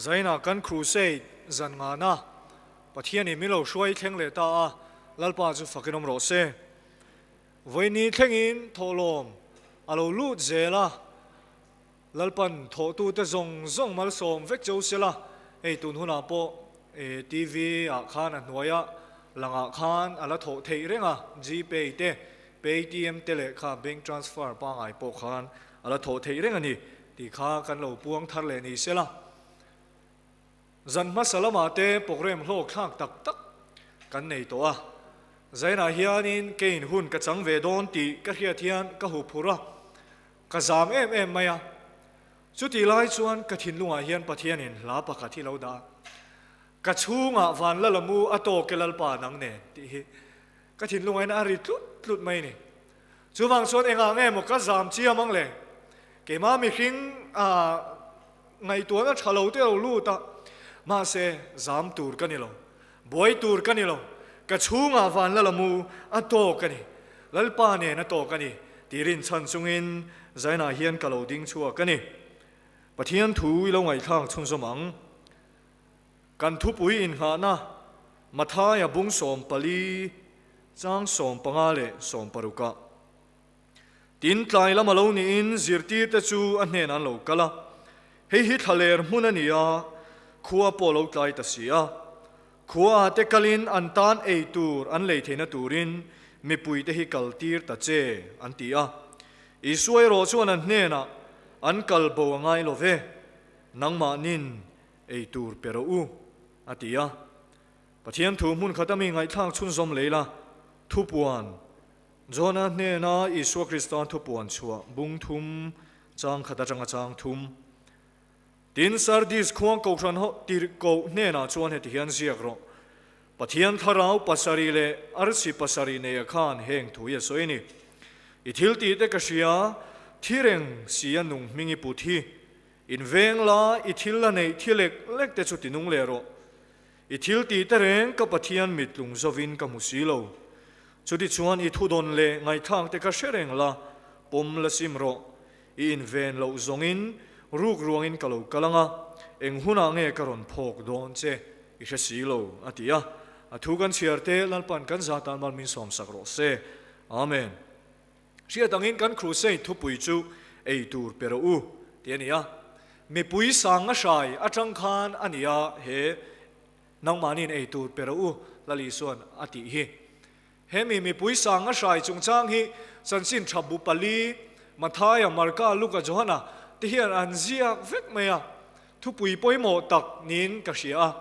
Zainah kan crusade zan ngana Pathianin min lo hruai thleng leh ta a, Lalpa chu fakin awm rawh se. Vawiini thlengin thawhlawm a lo lut zel a, Lalpan thawhtute zawng zawng malsawm vek cheu sela, hei tun hunah pawh TV ah khan a hnuaia langah khan a la thawh theih reng a, Gpay te, Paytm te leh kha bank transfer pangai pawh khan a la thawh theih reng a ni tih kha kan lo puang thar leh ni sela. Zan hmasa lamah te programme hlawk thlak tak tak kan nei tawh a, Zainah hianin keiin hun ka chang ve dawn tih ka hriat hian ka huphurh a, Ka zam em em mai a, chutih lai chuan ka thinlungah hian Pathianin hla pakhat hi lo dah a, Ka chhungah van la la mu a tawk e Lalpa nang nen tih hi ka thinlungah hian a ri tlut tlut mai a ni. Chuvang chuan engah nge maw ka zam chiam ang le? Keimah mihring ah ngaihtuahna tha lo te lo lut a, mahse zam tur ka ni lo, buai tur ka ni lo, ka chhungah van la la mu a tawk a ni, Lalpa nen a tawk a ni tih rinchhan chungin Zainah hian ka lo ding chhuak a ni. Pathian thu i lo ngaihthlak chhunzawm ang. Kan thupui inngahna Mathaia bung 14 chang 15 leh 16 ah. Tin, tlai lama lo niin zirtirte chu a hnenah an lo kal a, Hei hi thlaler hmun a ni a, khua pawh lo tlai ta si a. Khua te kalin an tan ei tur an lei theihna turin mipuite hi kal tir ta che, an ti a. Isua erawh chuan an hnenah, An kal bo a ngai lo ve, nangmahnin ei tur pe rawh u, a ti a. Pathian thu hmun khata mi ngaihthlak chhunzawm lei la, thupuan Jona hnena Isua Krista thupuan chhuah bung thum chang khat atanga chang thum. Tin, Sardis khuang kohhran ho tirhkoh hnenah chuan heti hian ziak rawh, Pathian thlarau pasarih leh arsi pasarih neia khan heng thu hi a sawi a ni. I thil tih te ka hria, thi reng si a nung hming i put hi. In veng la, i thil la neih thi lek lek te chu ti nung leh rawh. I thil tih te reng ka Pathian mittlung zovin ka hmu si lo. Chutichuan i thudawn leh ngaihthlak te ka hre reng la, pawm la sim rawh. I inven loh zawngin ruk ruangin ka lo kal ang a, eng hunah nge ka rawn phawk dawn che i hre si lo, a ti a. A thu kan chhiar te Lalpan kan za tan mal min sawmsak rawh se. Amen. Hriat angin kan crusade thupui chu ei tur pe rawh u tih a ni a. Mipui sang a hrai atang khan a ni a, he nangmahniin ei tur pe rawh u Lal Isua'n a tih hi. He mi mipui sang a hrai chungchang hi chanchin tha bu pali, Mathaia, Marka, Luka, Johana te hian an ziak vek mai a, thupui pawimawh tak niin ka hria a.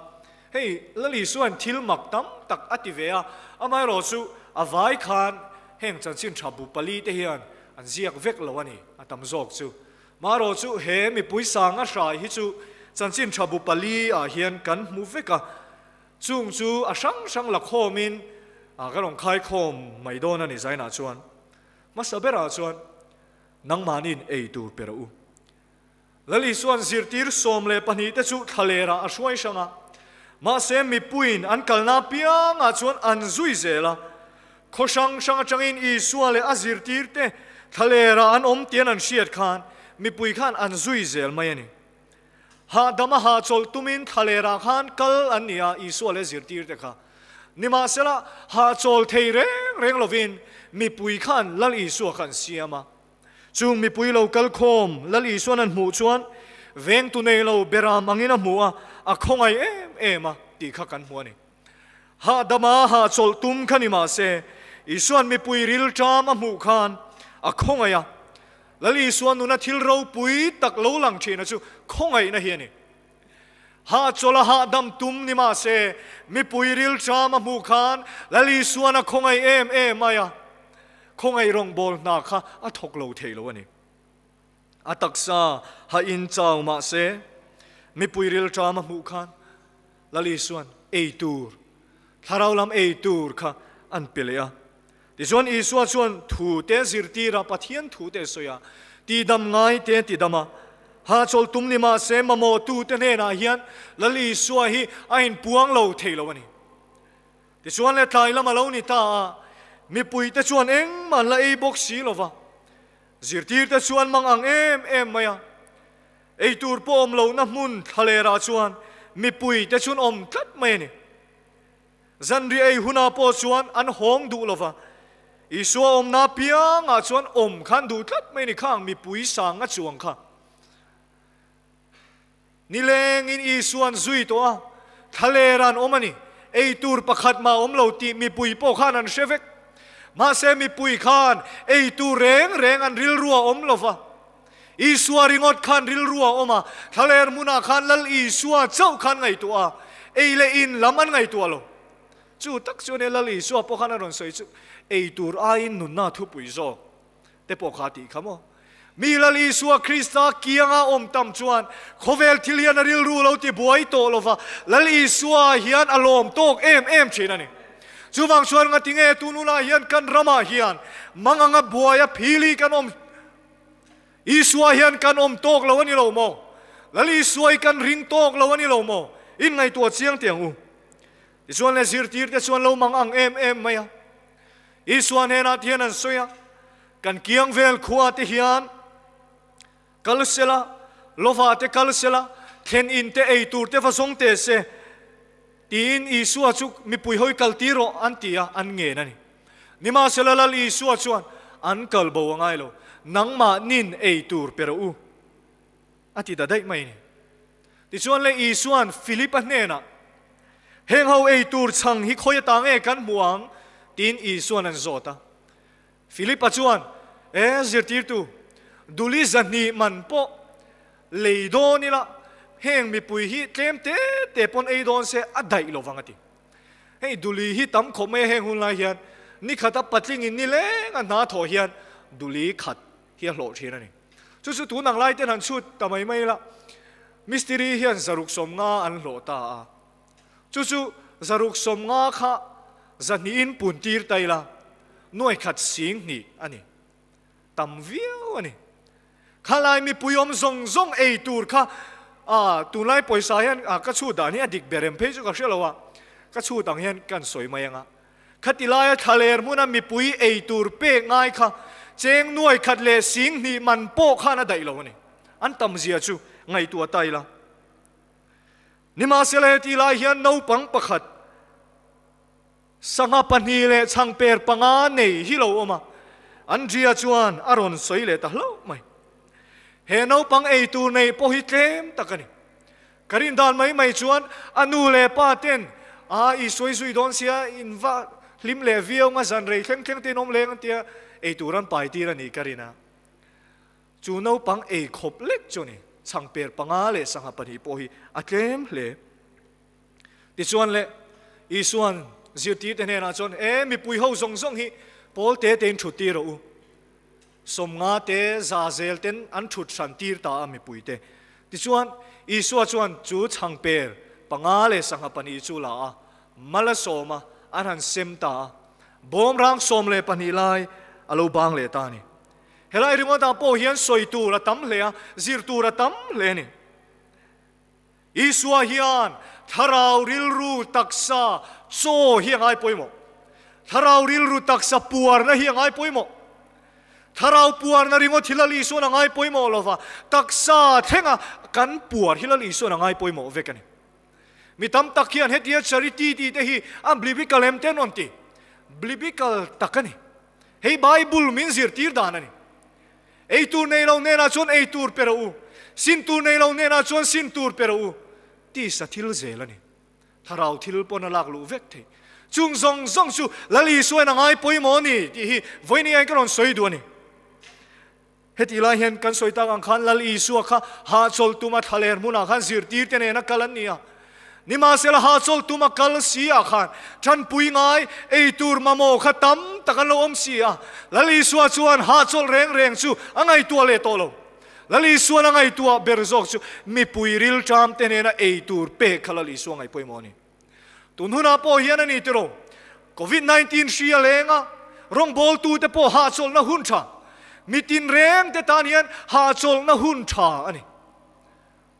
Hei, Lal Isua'n thil mak tam tak a ti ve a, amaherawhchu a vai khan heng chanchin tha bu pali te hian an ziak vek lo a ni, a tam zawk chu. Marawhchu he mipui sang a hrai hi chu chanchin tha bu pali ah hian kan hmu vek a, chung chu a hrang hrang la khawmin ka rawn khai khawm mai dawn a ni Zainah chuan. Hmasa berah chuan nangmahniin ei tur pe rawh u. Lal Isua'n zirtir 12 te chu thlalerah a hruai hrang a, mahse mipuiin an kalna apiangah chuan an zui zel a. Khaw hrang hrang atangin Isua leh a zirtirte thlalerah an awm tian an hriat khan mipui khan an zui zel mai a ni. Hahdam a hahchawlh tumin thlalerah khan kal an ni a, Isua leh a zirtirte kha. Nimahsela, hahchawl thei reng reng lovin mipui khan Lal Isua kha an siam a. Chung mipui lo kal khawm Lal Isuan an hmuh chuan vengtu nei lo beram angin a hmu a, a khawngaih em em a tih kha kan hmu a ni. Hahdama hahchawlh tum kha ni mah se, Isuan mipui rilṭam a hmuh khan a khawngaih a. Lal Isua nuna thil ropui tak lo lang ṭhina chu khawngaihna hi a ni. Hahchawlh a hahdam tum ni mah se, mipui rilṭam a hmuh khan Lal Isuan a khawngaih em em mai a. Khawngaih rawngbâwl hna kha a thawk lo thei lo a ni. A taksa ha inchau mah se, mipui rilṭam a hmuh khan Lal Isuan ei tur, thlarau lam ei tur kha an pe leh a. Tichuan Isua chuan thu te zirtir a, Pathian thu te sawi a, tidam ngai te tidam a. Hahchawl tum ni mah se mamawhtu te hnenah hian Lal Isua hi a inpuang lo thei lo a ni. Tichuan le tlai lam a lo ni ta a, mipui te chuan engmah an la ei bawk si lo va, zirtir te chuan mang ang em em mai a. Ei tur pawh awm lohna hmun thlalerah chuan mipui te chu an awm tlat mai a ni. Zanriah ei hunah pawh chuan an hawng duh lova, Isua awmna apiangah chuan awm kha an duh tlat mai a ni khang mipui sanga chuang kha. Nilengin Isua an zui tawh a, thlaler an awm a ni. Ei tur pakhat mah awm lo tih mipui pawh khan an hre vek. Mahse mipui khan ei tur reng reng an rilru a awm lova. Isua ringawt khan rilru a awm a, thlaler hmunah khan Lal Isua chauh khan ngaihtuah a, ei leh in lam an ngaihtuah lo. Chu tak chu ania Lal Isua pawh khan a rawn sawi chu, ei tur aiin nunna thupui zawk te pawh kha tih kha maw? Mi Lal Isua Krista kianga awm tam chuan khawvel thil hian a rilru lo ti buai tawh lova, Lal Isua hian a lawm tawk em em thin a ni. Chuvang chuan ngatinge tun hunah hian kan ramah hian manganga buaia phili kan awm Isua hian kan awm tawk lo a ni lo maw? Lal Isua hi kan ring tawk lo a ni lo maw? In ngaihtuah chiang teh ang u. Tichuan le zirtir te chuan lo mang ang em em mai a. Isua hnenah te hian an sawi a, kan kiang vel khua te hian kal sela, lova te kal sela, thlen in te ei tur te va zawng teh se, Tiin Isua chu mipui hawi kal tir rawh an ti a, an ngen a ni. Nimahsela Lal Isua chuan, An kal bo a ngai lo, nangmah nin ei tur pe rawh u, a ti ta daih mai a ni. Tichuan le Isua'n Filipa hnenah, Heng ho ei tur chhang hi khawi ata nge kan hmu ang? tiin Isua'n an zawt a. Filipa chuan, E zirtirtu, duli zahnih man pawh lei dawn ila, heng mipui hi tlem te te pawn ei dawn se a daih lo vang a ti. Hei duli hi tam khawp mai a heng hun lai hian ni khata patlingin ni leng a hna thawh hian duli khat hi a hlawh thin a ni. Chu chu tun ang lai ten han chhut ta mai mai ila, mistiri hian zaruk 50 an hlawh ta a. Chu chu zaruk 50 kha zahnihin pun tir ta ila, nuai khat sing hnih a ni. Tam viau a ni. Khalai mipui awm zawng zawng ei tur kha ah tunlai pawisa hian ah ka chhut dan hi a dik ber em phei chu ka hre lo a, ka chhut ang hian kan sawi mai ang a. Khati laia thlaler hmuna mipui ei tur pek ngai kha cheng nuai khat leh sing hnih man pawh khan a daih lo a ni. An tam zia chu ngaihtuah ta ila. Nimahsela heti lai hian naupang pakhat Sangha pahnih leh chhangper panga nei hi lo awm a, Andrea chuan a rawn sawi leh ta hlauh mai. He naupang ei tur neih pawh hi tlem tak a ni. Ka rin dan mai mai chuan a nu leh pa ten a i sawi zui dawn sia, in va hlim leh viau nga zan rei thleng thleng te in awm leng an tia, ei tur an pai tir a nih ka rin a. Chu naupang ei khawp lek chu a ni, chhangper panga leh sangha pahnih pawh hi a tlem hle. Tichuan le, Isua'n zirtirte hnenah chuan, E mipui ho zawng zawng hi pawl te tein thut tir rawh u. 50 te za zel ten an thut hran tir ta a mipuite. Tichuan, Isua chuan chu chhangper panga leh sangha pahnih chu la a, mal a sawm a, an han sem ta a. Bawmrang 12 lai a lo bang leh ta a ni. Helai ringawtah pawh hian sawi tur a tam hle a, zir tur a tam hle a ni. Isua hian thlarau rilru taksa chaw hi a ngai pawimawh. Thlarau rilru taksa puarna hi a ngai pawimawh. Thlarau puarna ringawt hi Lal Isuan a ngai pawimawh lova, taksa thlenga kan puar hi Lal Isuan a ngai pawimawh vek a ni. Mi tam tak hian hetia charity tih te hi a blibical em te an rawn ti. Blibical tak a ni. Hei Bible min zirtir dan a ni. Ei tur nei lo hnenah chuan ei tur pe rawh u, sin tur nei lo hnenah chuan sin tur pe rawh u, tisa thil zel a ni. Thlarau thil pawn a lak luh vek thei. Chung zawng zawng chu Lal Isuain a ngai pawimawh a ni tih hi vawiin hian ka rawn sawi duh a ni. Hetih lai hian kan sawi tak ang khan Lal Isua kha hahchawlh tuma thlaler hmunah khan zirtirte nena kal an ni a. Nimahsela hahchawlh tuma kal si ah khan tanpui ngai ei tur mamawh kha tam tak an lo awm si a. Lal Isua chuan hahchawlh reng reng chu a ngaihtuah leh tawh lo. Lal Isua'n a ngaihtuah ber zawk chu mipui rilṭam te nena ei tur pek kha Lal Isua ngaih pawimawh a ni. Tun hunah pawh hian a ni tiraw, Covid 19 hri a leng a, rawngbawltute pawh hahchawlhna hun tha, mitin reng te tan hian hahchawlhna hun tha a ni.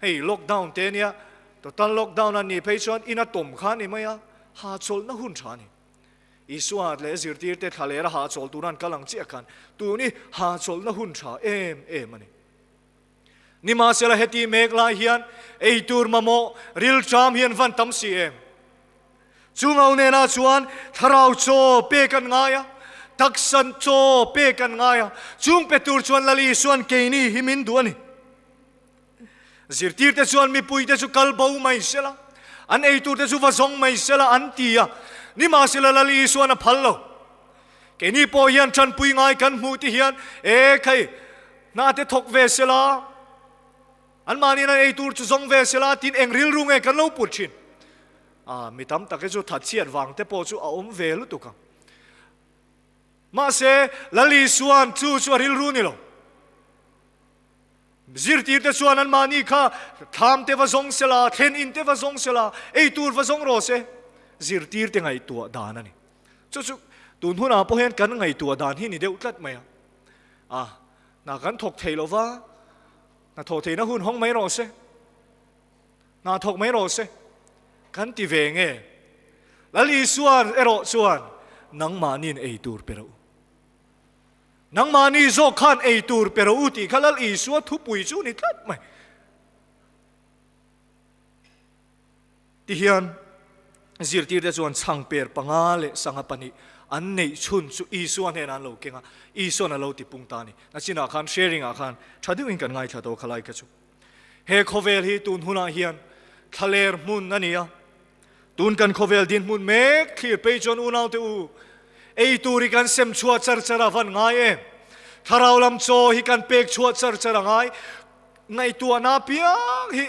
Hei lockdown te nia, total lockdown a nih phei chuan ina tawm kha a ni mai a, hahchawlhna hun tha a ni. Isua leh zirtirte thla lera hahchawl tura an kal ang chiah khan tun hi hahchawlhna hun tha em em a ni. Nimahsela heti mek lai hian ei tur mamawh rilṭam hi an van tam si em? Chu ngau nenah chuan thlarau chaw pek an ngai a, taksa chaw pek an ngai a, chung pe tur chuan Lal Isuan keini hi min duh a ni. Zirtirte chuan mipuite chu kal bo mai sela, an ei turte chu va zawng mai sela an ti a, nimahsela Lal Isuan a phal lo. Keini pawh hian ṭanpui ngai kan hmuh ti hian, E khai, hna te thawk ve sela, anmahniin an ei tur chu zawng ve sela tiin eng rilru nge kan lo put ṭhin? A, mi tam tak hi chu thatchhiat vang te pawh chu a awm ve lutuk ang. Mahse, Lal Isuan chu chu a rilru ni lo. Zirtirte chuan anmahni kha thlam te va zawng sela, thlen in te va zawng sela, ei tur va zawng rawh se. Zirtirte ngaihtuah dan a ni. Chu chu tun hunah pawh hian kan ngaihtuah dan hi ni deuh tlat mai a. A, hna kan thawk thei lo va, hna thawh theihna hun hawng mai rawh se. Hna thawk mai rawh se. Kan ti ve nge? Lal Isuan erawh chuan nangmahniin ei tur pe rawh u. Nangmahni zawk khan ei tur pe rawh u tih kha Lal Isua thupui chu ni tlat mai. Tihian zirtirte chuan chhangper panga leh sangha pahnih an neih chhun chu Isua hnenah an lo keng a, Isuan a lo tipung ta a ni. Nachinah khan sharing ah khan tha deuhin kan ngaithla tawh khalai kha chu. He khawvel hi tun hunah hian thlaler hmun a ni a, Tun kan khawvel dinhmun mek thlir phei chuan unaute u, ei tur hi kan sem chhuah char char a van ngai em? Thlarau lam chaw hi kan pek chhuah char char a ngai. Ngaihtuahna apiang hi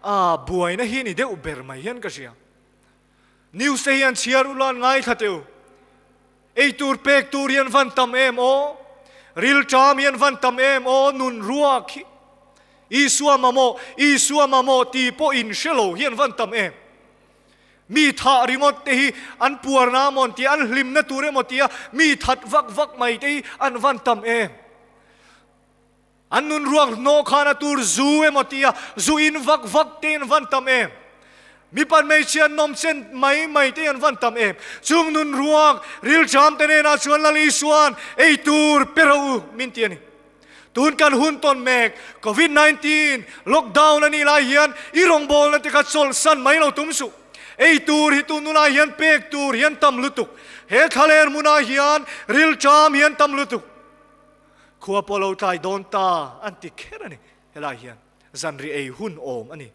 a buaina hi ni deuh ber mai hian ka hria. News te hian chhiar ula an ngaithla teh u. Ei tur pek tur hi an van tam em aw? Rilṭam hi an van tam em aw? Nun ruak hi Isua mamawh, Isua mamawh tih pawh in hre lo hi an van tam em? Mi thah ringawt te hi an puarna amaw an tia, an hlimna tur emaw tia mi that vak vak mai te hi an van tam em? An nun ruak hnawh khan a tur zu emaw tia zu in vak vak te an van tam em? Mipat hmeichhia an nawm chen mai mai te an van tam em? Chung nun ruak rilṭam te nenah chuan Lal Isua'n ei tur pe rawh u min ti a ni. Tun kan hun tawn mek Covid 19 lockdown a nih lai hian i rawngbawlna te kha chawlhsan mai lo tum suh. Ei tur hi tun nunah hian pek tur hi an tam lutuk. He thlaler hmunah hian rilṭam hi an tam lutuk. Khua pawh lo tlai dawn ta an ti kher a ni. Helai hian zanri ei hun awm a ni.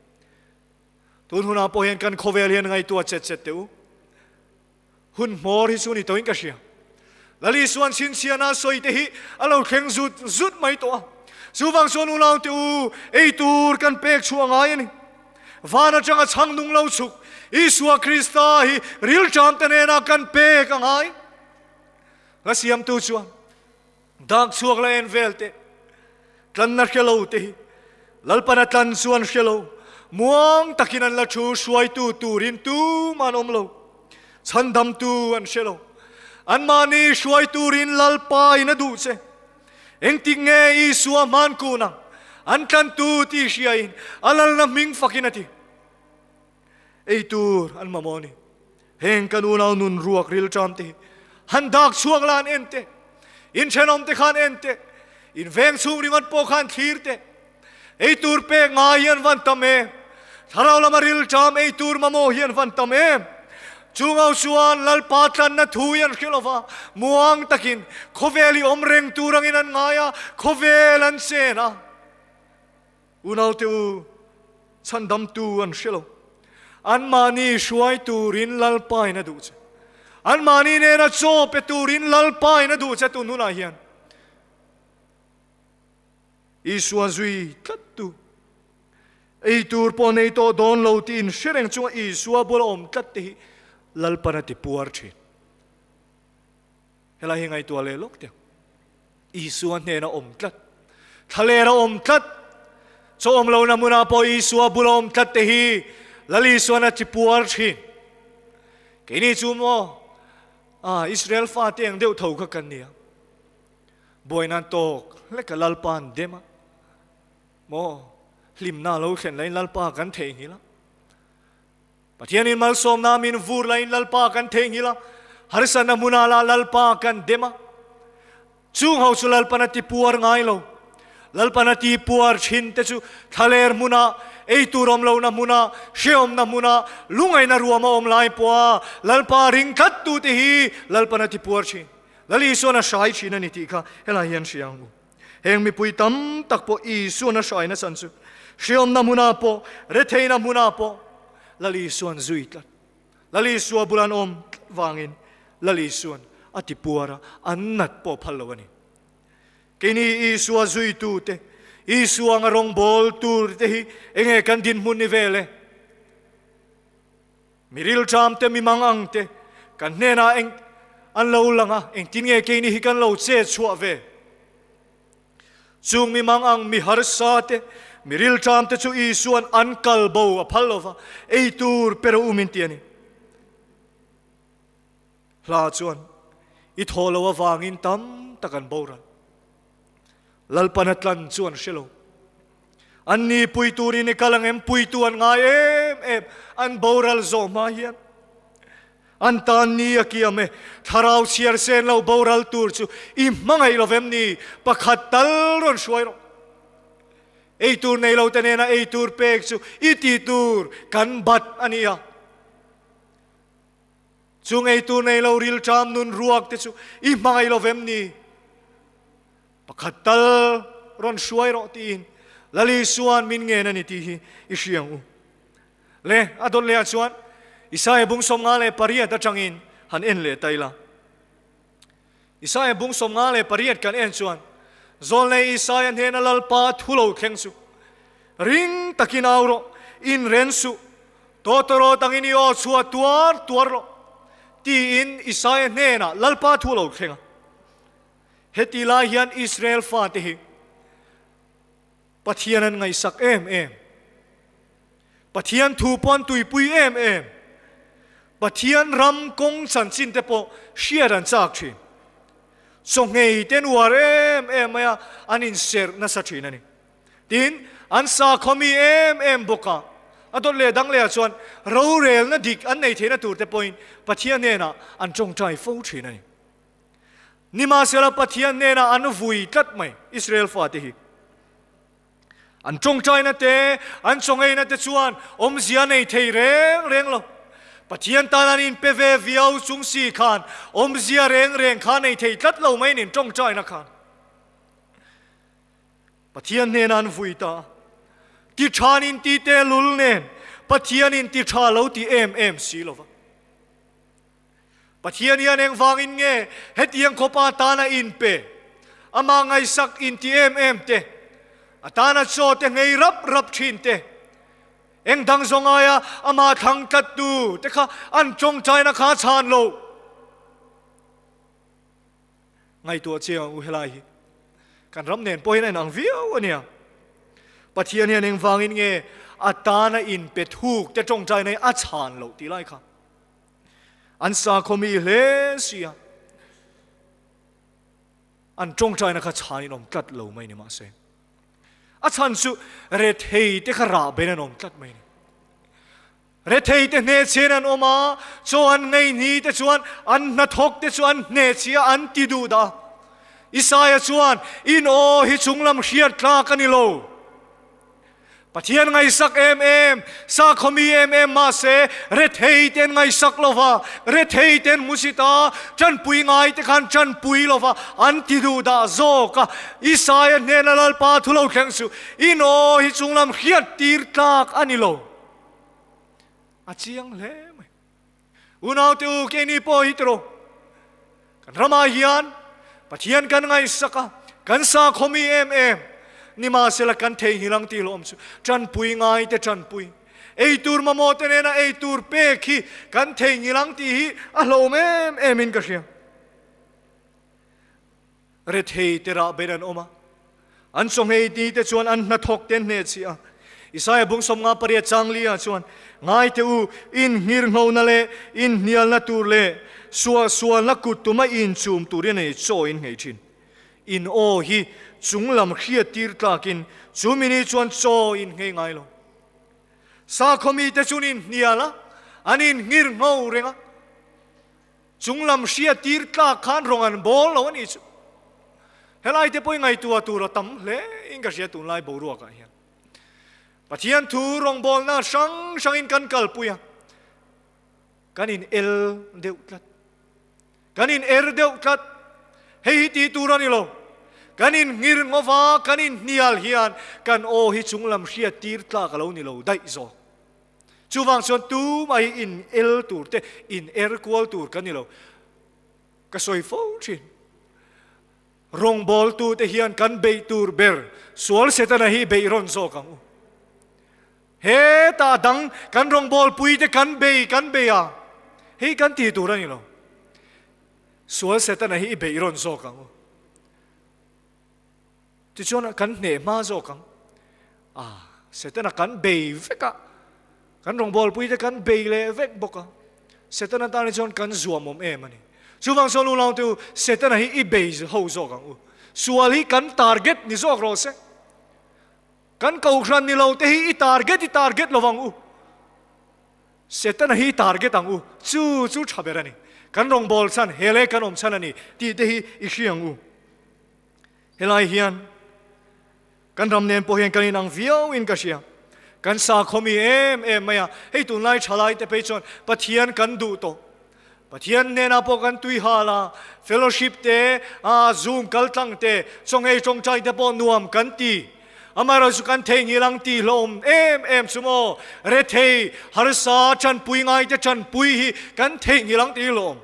Tun hunah pawh hian kan khawvel hian ngaihtuah chet chet teh u. Hun hmawr hi chu ni tawhin ka hria. Lal Isuan chhinchhiahna sawi te hi a lo thleng zut zut mai tawh a. Chuvang chuan unau te u, ei tur kan pek chhuah ngai a ni. Van atanga chhang nung lo chhuk Isua Krista hi rilṭam te nena kan pek a ngai. Hla siamtu chuan Dak chhuak la en vel teh. Tlanna hre lo te hi Lalpana tlan chu an hre lo. Muang takin an la thu hruaitu turin tumah an awm lo. Chhandamtu an hre lo. Anmahni hruai turin Lalpa in a duh che. Engtik nge Isua hman kun ang? An tlantu tih hriain a lalna hming fakin a ti. Ei tur an mamawh a ni. Heng kan unau nun ruak rilṭam te hi han dak chhuak la an en teh. In ṭhenawm te khan en teh. In veng chhung ringawt pawh khan thlir teh. Ei tur pek ngai hi an van tam em? Thlarau lama rilṭam ei tur mamawh hi an van tam em? Chungau chuan Lalpa tlanna thu hi an hre lova, muang takin khawvel hi awm reng tur angin an ngai a, khawvel an chen a. Unaute u, chhandamtu an hre lo. Anmahni hruai turin Lalpain a duh che. Anmahni nena chaw pe turin Lalpain a duh che tun hunah hian. Isua zui tlattu, ei tur pawh nei tawh dawn lo tiin hre reng chunga Isua bula awm tlat te hi Lalpan a ti puar thin. Helai hi ngaihtuah leh lawk teh. Isua hnena awm tlat, thlaler a awm tlat, chaw awm lohna hmunah pawh Isua bula awm tlat te hi Lal Isuan a chi puar thin. Keini chu maw, ah, Israel fate ang deuh tho kha kan nia. Buaina an tawk hlek a Lalpa an dem a, maw, hlimna lo thlen lahin Lalpa kan theihnghilh a. Pathianin malsawmna min vur lain Lalpa kan theihnghilh a, harsatna hmunah lah Lalpa kan dem a. Chung ho chu Lalpan a ti puar ngai lo. Lalpan a ti puar thin te chu thlaler hmuna, ei tur awm lohna hmuna, hrehawmna hmuna, lungaihna ruam a awm lai pawha Lalpa ring tlat tu te hi Lalpan a ti puar thin. Lal Isuan a hrai thin a ni tih kha helai hian hria ang u. Heng mipui tam tak pawh Isuan a hraina chan chu hrehawmna hmunah pawh, retheihna hmunah pawh Lal Isuan zui tlat. Lal Isua bula an awm tlat vangin Lal Isuan a ti puar a, an nat pawh phal lo a ni. Keini Isua zuitute, Isua anga rawngbawl turte hi enge kan dinhmun ni vel e? Mi rilṭamte, mi mangangte kan hnenah eng an lo lang a, engtin nge keini hi kan lo che chhuah ve? Chung mi mangang, mi harsate, mi rilṭamte chu Isua'n an kal bo a phal lo va, ei tur pe rawh u min ti a ni. Hla chuan i thaw lo avangin tam tak an boral. Lalpan a tlan chu an hre lo. An ni pui turin i kal ang em? Puitu an ngai em em. An boral zawh hma hian an tan ni a kiam e. Thlarau chhiar sen lo boral tur chu i hmangaih lo vem ni? Pakhat tal rawn hruai rawh. Ei tur nei lo te nena ei tur pek chu i ti tur kan bat a nia. Chu ngeitu nei lo rilṭam nun ruak te chu i hmangaih lo vem ni? Pakhat tal rawn hruai rawh tiin Lal Isua'n min ngen a ni tih hi i hria ang u. Le, a dawt lehah chuan Isaia bung 58 aṭangin han en leh ta ila. Isaia bung 58 kan en chuan Zawlnei Isaia hnena Lalpa thu lo thleng chu, Ring takin au rawh, inren suh, tawtawrawt angin i aw chhuah tuar tuar rawh, tiin Isaia hnenah Lalpa thu lo thleng a. Heti lai hian Israel fate hi Pathian an ngaihsak em em. Pathian thu pawh an tuipui em em. Pathian ram kawng chanchin te pawh hriat an chak thin. Chawngei te an uar em em mai a, an inserh nasa thin a ni. Tin, an sakhawmi em em bawk a, a dawt leh dang lehah chuan rorelna dik an nei theihna tur te pawhin Pathian hnenah an tawngtai fo thin a ni. Nimahsela Pathian hnenah an vui tlat mai Israel fate hi. An tawngtaina te, an chawngeina te chuan awmzia nei thei reng reng lo. Pathian tan an inpe ve viau chung si khan awmzia reng reng kha nei thei tlat lo mai nin tawngtaina khan. Pathian hnena an vui ta a. Ti tha nin ti te lul nen Pathianin ti tha lo ti em em si lova. Pathian hian engvangin nge hetiang khawpa tana inpe, amah ngaihsak inti em em te, a tana chaw te nghei rap rap thin te, eng dang zawng aia amah thlang tlattu te kha an tawngtaina kha a chhan lo? Ngaihtuah chiang ang u helai hi kan ram nen pawh hian a inang viau a nia. Pathian hian engvangin nge a tana inpe thuk te tawngtaina hi a chhan loh tih lai kha. An sakhawmi hle si a, an tawngtaina kha chhanin awm tlat lo mai ni mahse, a chhan chu rethei te kha rah ben an awm tlat mai ni. Rethei te hnehchhian an awm a, chaw an ngeihni te chuan an hnathawk te chu an hnehchhia an ti duh dah a. Isaia chuan, In aw hi chunglam hriat tlak a ni lo. Pathian ngaihsak em em, sakhawmi em em mahse rethei te an ngaihsak lo va, rethei te an hmusit a, tanpui ngai te khan tanpui lo va, an ti duh dah zawk a. Isaia hnena Lalpa thu lo thleng suh, In aw hi chunglam hriat tir tlak a ni lo. A chiang hle mai. Unaute u, keini pawh hi tiraw, kan ramah hian Pathian kan ngaihsak a, kan sakhawmi em em, nimahsela kan theihnghilh ang tih hlawm chu tanpui ngaite tanpui, eitur mamawh te nena eitur pek hi kan theihnghilh ang tih hi a hlawm em em in ka hria. Rethei te rah ber an awm a, an chawhmei ni te chuan an hnathawk te an hnehchhiah a. Isaia bung 58 chang li ah chuan, Ngai teh u, inhngirhnghona leh inhnialna tur leh suahsualna kut tuma inchum turin a ni chaw in nghei thin. In aw hi chunglam hriat tir tlakin chu mi ni chuan chaw in nghei ngai lo. Sakhaw mite chu an inhnial a, an inhngirngho reng a. Chunglam hria tir tlak khan rawng an bawl lo a nih chu. Helai te pawh i ngaihtuah tur a tam hle in ka hria tunlai boruakah hian. Pathian thu rawngbawlna hrang hrangin kan kalpui a, kan in el deuh tlat. Kan in er deuh tlat. Hei hi tih tur a ni lo. Kan in nghir ngawva kan in hnial hian kan aw hi chunglam hriat tir tlak a lo ni lo daih zawk. Chuvang chuan tumah hi in el tur te, in er kual tur kan ni lo. Ka sawi fo thin. Rawngbawltute hian kan beih tur ber sual Setana hi beih rawn zawk ang u. Hetah dang kan rawngbawlpuite kan bei kan bei a, hei kan ti tur a ni lo. Sual Setana hi i beih rawn zawk ang u. Tichuan kan hneh hma zawk ang. Ah, Setana kan bei vek a, kan rawngbawlpuite kan bei leh vek bawk a. Setana tan hi chuan kan zuamawm em a ni. Chuvang chuan u Laute u, Setana hi i bei ho zawk ang u. Sual hi kan target ni zawk rawh se. Kan kohhran ni lo te hi i target i target lo vang u. Setana hi i target ang u. Chu chu tha ber a ni. Kan rawngbâwl chhan, he leh kan awm chhan a ni tih te hi i hria ang u. Helai hian kan ram nen pawh hian kan inang viau in ka hria. Kan sakhaw mi em em mai a, hei tunlai thalai te phei chuan Pathian kan duh tawh. Pathian hnenah pawh kan tui hal a, fellowship te, a zoom kal tlang te, chawngei tawngtai te pawh nuam kan ti. Amaherawhchu chu kan theihnghilh ang tih hlawm em em chu maw, rethei, harsa, tanpui ngai te tanpui hi kan theihnghilh ang tih hlawm.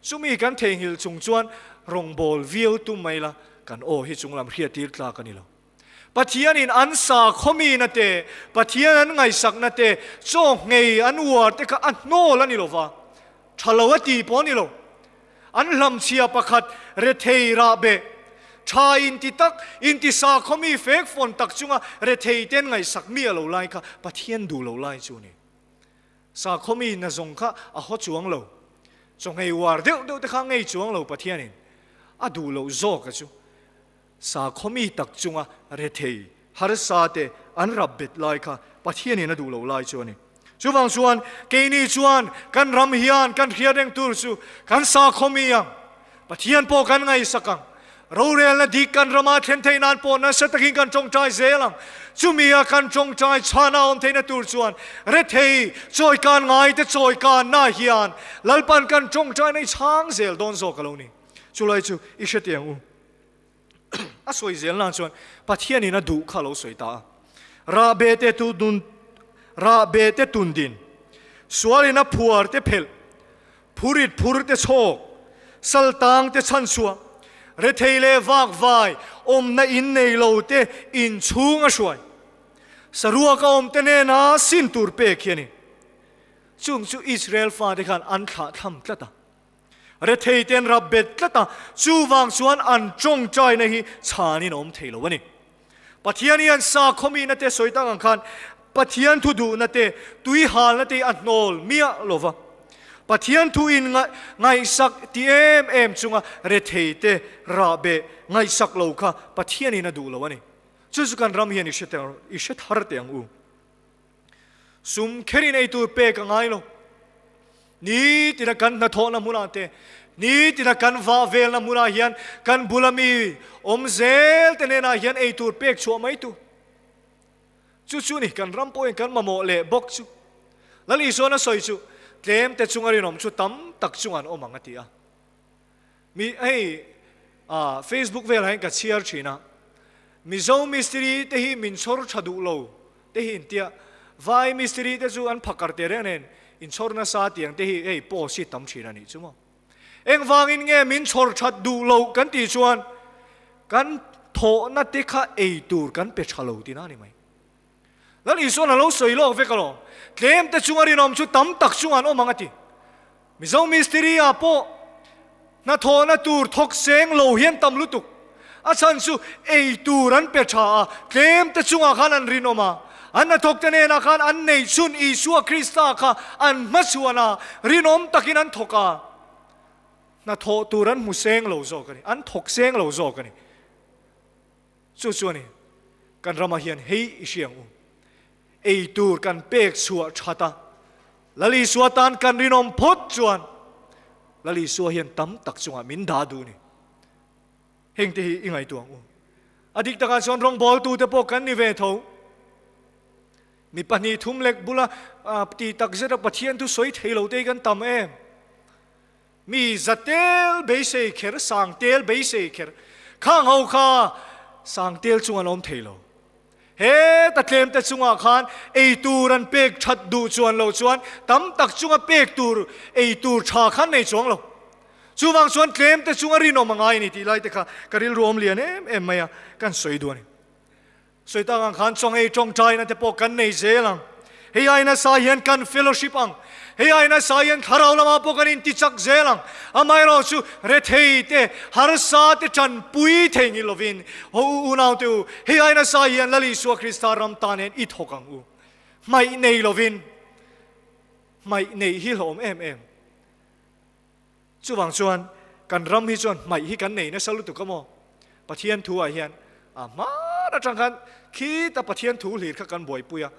Chumi kan theihnghilh chung chuan rawngbâwl viau tum mai la, kan aw hi chunglam hriattir tlak a ni lo. Pathianin an sakhawmina te, Pathian an ngaihsakna te, chaw nghei an uar te kha a hnawl a ni lo va, tha lo a ti pawh a ni lo. An hlamchhia pakhat rethei rahbeh, tha inti tak, inti sakhawmi fekfawn tak chunga rethei te an ngaihsak mi a lo lai kha Pathian duh lo lai chu a ni. Sakhawmi na zawng kha a haw chuang lo. Chaw nghei uar deuh deuh te kha ngei chuang lo Pathianin a duh loh zawk a chu. Sakhawmi tak chunga rethei harsa te an rap bet lai kha Pathianin a duh loh lai chu a ni. Chuvang chuan keini chuan kan ram hian kan hriat reng tur chu kan sakhawmi ang. Pathian pawh kan ngaihsak ang. Rorelna dik kan rama thlen theih nan pawh nasa takin kan tawngtai zel ang. Chumi a kan tawngtai chhana awm theihna tur chuan rethei chawikan ngaite chawikanna hian Lalpan kan tawngtaina i chhang zel dawn zawk a lo ni. Chulai chu i hre teh ang u. A sawi zel nan chuan Pathianin a duh kha a lo sawi ta a. Rahbeh te tu nun rahbeh te tundin, sualin a phuar te phelh, Phurit phur te chhawk, saltang te chhanchhuah, rethei leh vakvai awmna in nei lo te inchhung a hruai. Saruak a awm te nena sin tur pek hi a ni. Chung chu Israel fate khan an thlah thlam tlat a. Rethei te an rap bet tlat a, chuvang chuan an tawngtaina hi chhanin a awm thei lo a ni. Pathian hian sakhawmihna te sawi tak ang khan Pathian thu duhna te, tui halna te hi a hnawl miah lo va. Pathian thu in ngaihsak ti em em chunga rethei te rahbeh ngaihsak lo kha Pathianin a duh lo a ni. Chu chu kan ram hian i hre thar teh ang u. Sum kherin ei tur pek a ngai lo. Nitina kan hnathawhna hmunah te, nitina kan vah velna hmunah hian kan bula mi awm zel te hnenah hian ei tur pek chhuah mai tur. Chu chu ni kan ram pawhin kan mamawh leh bawk chu. Lal Isuan a sawi chu, Tlem te chunga rinawm chu tam tak chunga an awm ang a ti a. Mi hei ah Facebook velah hian ka chhiar thin a, Mizo mistiri te hi min chhawr tha duh lo te hi intia, Vai mistiri te chu an phakar teh reng nen inchhawr nasa tiang te hi hei post hi tam thin a nih chu maw. Engvangin nge min chhawr that duh lo kan tih chuan kan thawhna te kha ei tur kan pe tha lo tihna a ni mai. Lal Isuan a lo sawi lawk vek alawm. Tlem te chunga rinawm chu tam tak chungah an awm ang a ti. Mizo mistiri ah pawh hnathawhna tur thawk seng lo hian tam lutuk. A chhan chu ei tur an pe tha a, tlem te chungah khan an rinawm a. An hnathawk te hnenah khan an neihchhun Isua Krista kha an hmachhuan a, rinawm takin an thawk a. Hnathawh tur an hmu seng lo zawk a ni, an thawk seng lo zawk a ni. Chu chu a ni, kan ramah hian hei i hria ang u. Ei tur kan pek chhuah that a, Lal Isua tan kan rinawm phawt chuan Lal Isua hian tam tak chungah min dah duh a ni. Hengte hi i ngaihtuah ang u. A dik takah chuan rawngbawltute pawh kan ni ve tho. Mi pahnih thum lek bula tih tak zeta Pathian thu sawi thei lo te hi kan tam em? Mi za tel beisei kher, sang tel beisei kher, khang ho kha sang tel chung an awm thei lo. Heta tlem te chungah khan ei tur an pek that duh chuan lo chuan tam tak chunga pek tur ei tur tha khan nei chuang lo. Chuvang chuan tlem te chunga rinawm a ngai a ni tih lai te kha ka rilru awm lian em em mai a, kan sawi duh a ni. Sawi tak ang khan chawngei tawngtaina te pawh kan nei zel ang. Hei ai nasa hian kan fellowship ang. Hei ai nasa hian thlarau lamah pawh kan intichak zel ang. Amaherawh chu rethei te, harsa te tanpui thei ni lovin, haw u unaute u, hei ai nasa hian Lal Isua Krista ram tan hian i thawk ang u. Hmaih nei lovin, hmaih neih hi hlawm em em. Chuvang chuan kan ram hi chuan hmaih hi kan nei nasa lutuk a maw? Pathian thu ah hian a hman atang khan khita Pathian thu hlir kha kan buaipui a,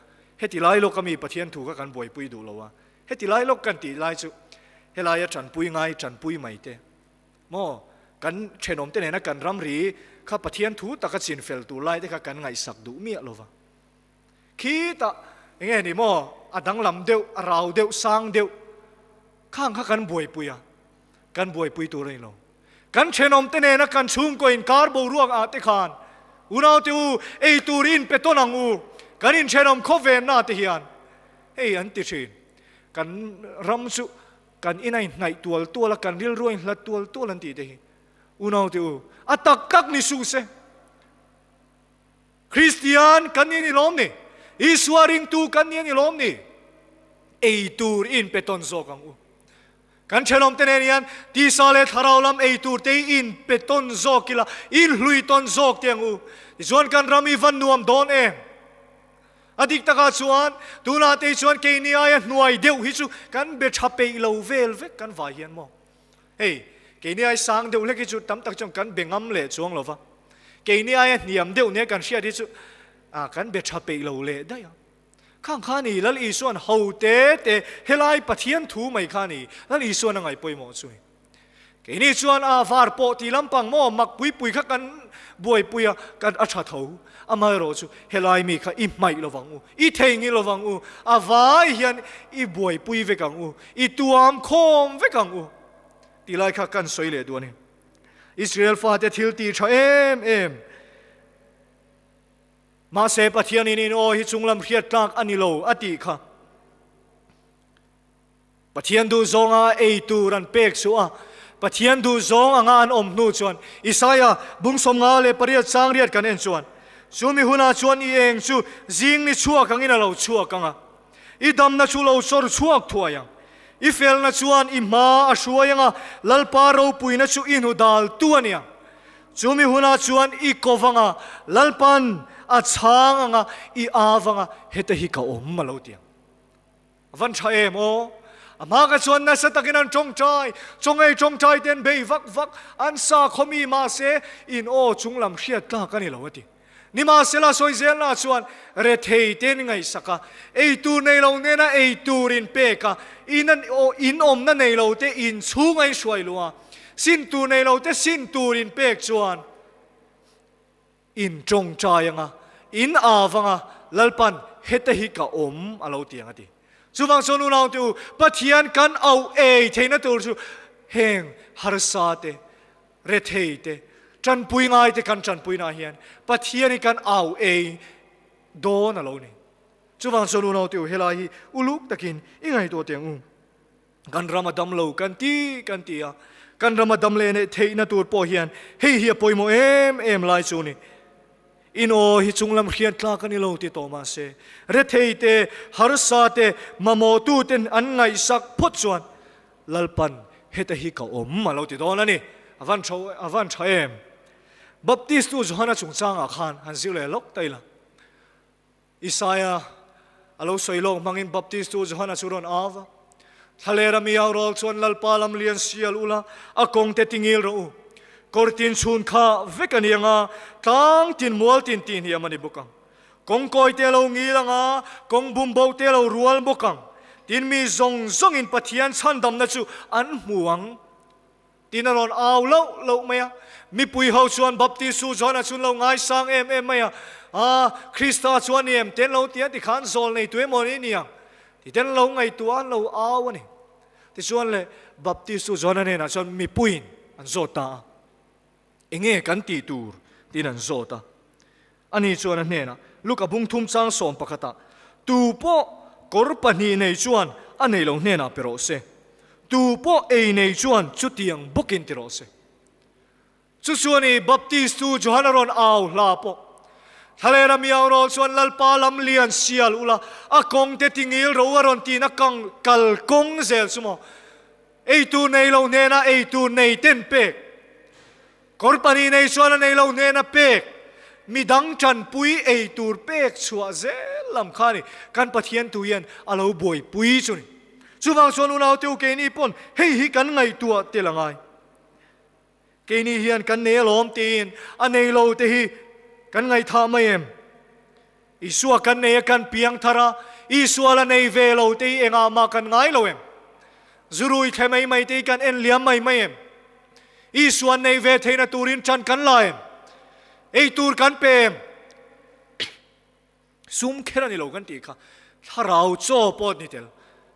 heti lai lawk ami Pathian thu kha kan buaipui duh lo a, heti lai lawk kan tih lai chu helaia tanpui ngai tanpui mai te maw? Kan thenawm te nena kan ramri kha Pathian thu taka chinfel tur lai te kha kan ngaihsak duh miah lo va. Khitah enge ni maw a danglam deuh, a rau deuh, sang deuh khang kha kan buaipui a, kan buaipui tur a ni lo. Kan thenawm te nena kan chhungkaw inkar boruak ah te khan unaute u ei tur in pe tawn ang u, kan inthenawm khawvenna te hian hei an ti thin. Kan ram chu kan in a inhnaih tual tual a, kan rilru a inhlat tual tual an tih te hi unaute u a tak tak ni suh se. Kristian kan ni a ni lawm ni? Isua ringtu kan ni a ni lawm ni? Ei tur i inpe tawn zawk ang u. Kan thenawmte nen hian tisa leh thlarau lam ei tur te hi inpe tawn zawk ila, inhlui tawn zawk teh ang u. Tichuan kan ram hi van nuam dawn em? A dik takah chuan tunah te hi chuan keini aia hnuai deuh hi chu kan be tha peih lo vel vek kan vai hian maw? Hei, keini ai sang deuh hlek hi chu tam tak chuan kan be ngam leh chuang lo va. Keini aia hniam deuh nia kan hriat hi chu ah kan be tha peih lo leh daih a. Khang kha ni Lal Isuan ho te te helai Pathian thu mai kha ni Lal Isuan a ngaih pawimawh chu. Keini chuan a var pawh tih lampang maw mak pui pui kha kan buaipui a, kan a tha tho. Amaherawh chu helai mi kha i hmaih lovang u, i thei ngi lovang u, a vai hian i buaipui vek ang u, i tuam khawm vek ang u tih lai kha kan sawi leh duh a ni. Israel fate thil tih tha em em. Mahse Pathianin in aw hi chunglam hriat tlak a ni lo a tih kha. Pathian duh zawnga ei tur an pek chu a, Pathian duh zawng anga an awm hnu chuan Isaia bung 58 chang riat kan en chuan, Chumi hunah chuan i eng chu zing ni chhuak angin a lo chhuak ang a, i damna chu lo chawr chhuak thuai ang. I felna chuan i hma a hruai ang a, Lalpa ropuina chu i hnu dal tu a nia. Chumi hunah chuan i ko vang a, Lalpa'n a chhang ang a, i aa vang a, heta hi ka awm a lo ti ang. A van tha em aw! A hma ka chuan nasa takin an tawngtai, chawngei tawngtai te an bei vak vak, an sa khawmi mahse in aw chunglam hriat tlak a ni lo a ti. Nimahsela sawi zelna chuan rethei te an ngaihsak a, ei tur nei lo nena ei tur in pek a, in an in awmna nei lo te in chhung a in hruai luh a, sin tur nei lo te sin tur in pek chuan, In tawngtai anga, in av anga, Lalpan heta hi ka awm a lo ti ang a ti. Chuvang chuan unaute u, Pathian kan auh ei theihna tur chu heng harsa te, rethei te, tanpui ngai te kan tanpuinaah hian Pathian hi kan au ei dawn a lo ni. Chuvang chuan unaute u, helai hi uluk takin i ngaihtuah teh ang u. Kan ram a dam lo kan ti kan ti a, kan ram a dam leh neih theihna tur pawh hian hei hi a pawimawh em em lai chu ni. In aw hi chunglam hriat tlak a ni lo ti tawh mah se, rethei te, harsa te, mamawhtu ten an ngaihsak phawt chuan Lalpan heta hi ka awm a lo ti dawn a ni. A van tha a van tha em. Baptistu Johana chungchangah khan han zir leh lawk ta ila. Isaia a lo sawi lawk hmangin Baptistu Johana chu rawn au va, Thlalera mi au rawl chuan Lalpa lam lian sial ula, a kawng te tingil rawh u. Kawr tin chhun kha vek a ni ang a, tlang tin mual tin tih hniam a ni bawk ang. Kawng kawi te a lo ngil ang a, kawng bum bo te a lo rual bawk ang. Tin mi zawng zawngin Pathian chhandamna chu an hmu ang. Tiin a rawn au loh loh mai a. Mipui ho chuan Baptistu Johana chu an lo ngaisang em em mai a, A, Krista chu a ni em? Te an lo ti a, tikhan zawl nei tu emaw ni ni ang? Ti te an lo ngaihtuah a, an lo au a ni. Tichuan le, Baptistu Johana hnenah chuan mipuiin an zawt ta a, Enge kan tih tur? Tiin an zawt a. Ani chuan a hnenah, Luka bung thum chang sawm pakhatah, Tu pawh kawr pahnih nei chuan a nei lo hnenah pe rawh se, tu pawh ei nei chuan chutiang bawkin ti rawh se. Chu chuan i Baptistu Johana rawn au hla pawh, Thlalera mi au rawl chuan Lalpa lam lian sial ula, a kawng te tingil ro a rawn tiin a kang kal kawng zel chu maw? Eitur nei lo hnenah eitur nei ten pek. Kawr pahnih nei chuan a nei lo hnena pek, midang tanpui ei tur pek chhuah zel lam kha a ni. Kan Pathian tu hian a lo buaipui chu ni. Chuvang chuan unaute u keini pawn hei hi kan ngaihtuah tel a ngai. Keini hian kan nei alawm tiin a nei lo te hi kan ngaihthah mai em? Isua kan nei a kan piang thar a, Isua la nei ve lo te hi engah mah kan ngai lo em? Zurui thle mai mai te hi kan en liam mai mai em? Isua nei ve theihna turin ṭan kan la em? Ei tur kan pe em? Sum kher a ni lo kan tih kha thlarau chaw pawh ni tel,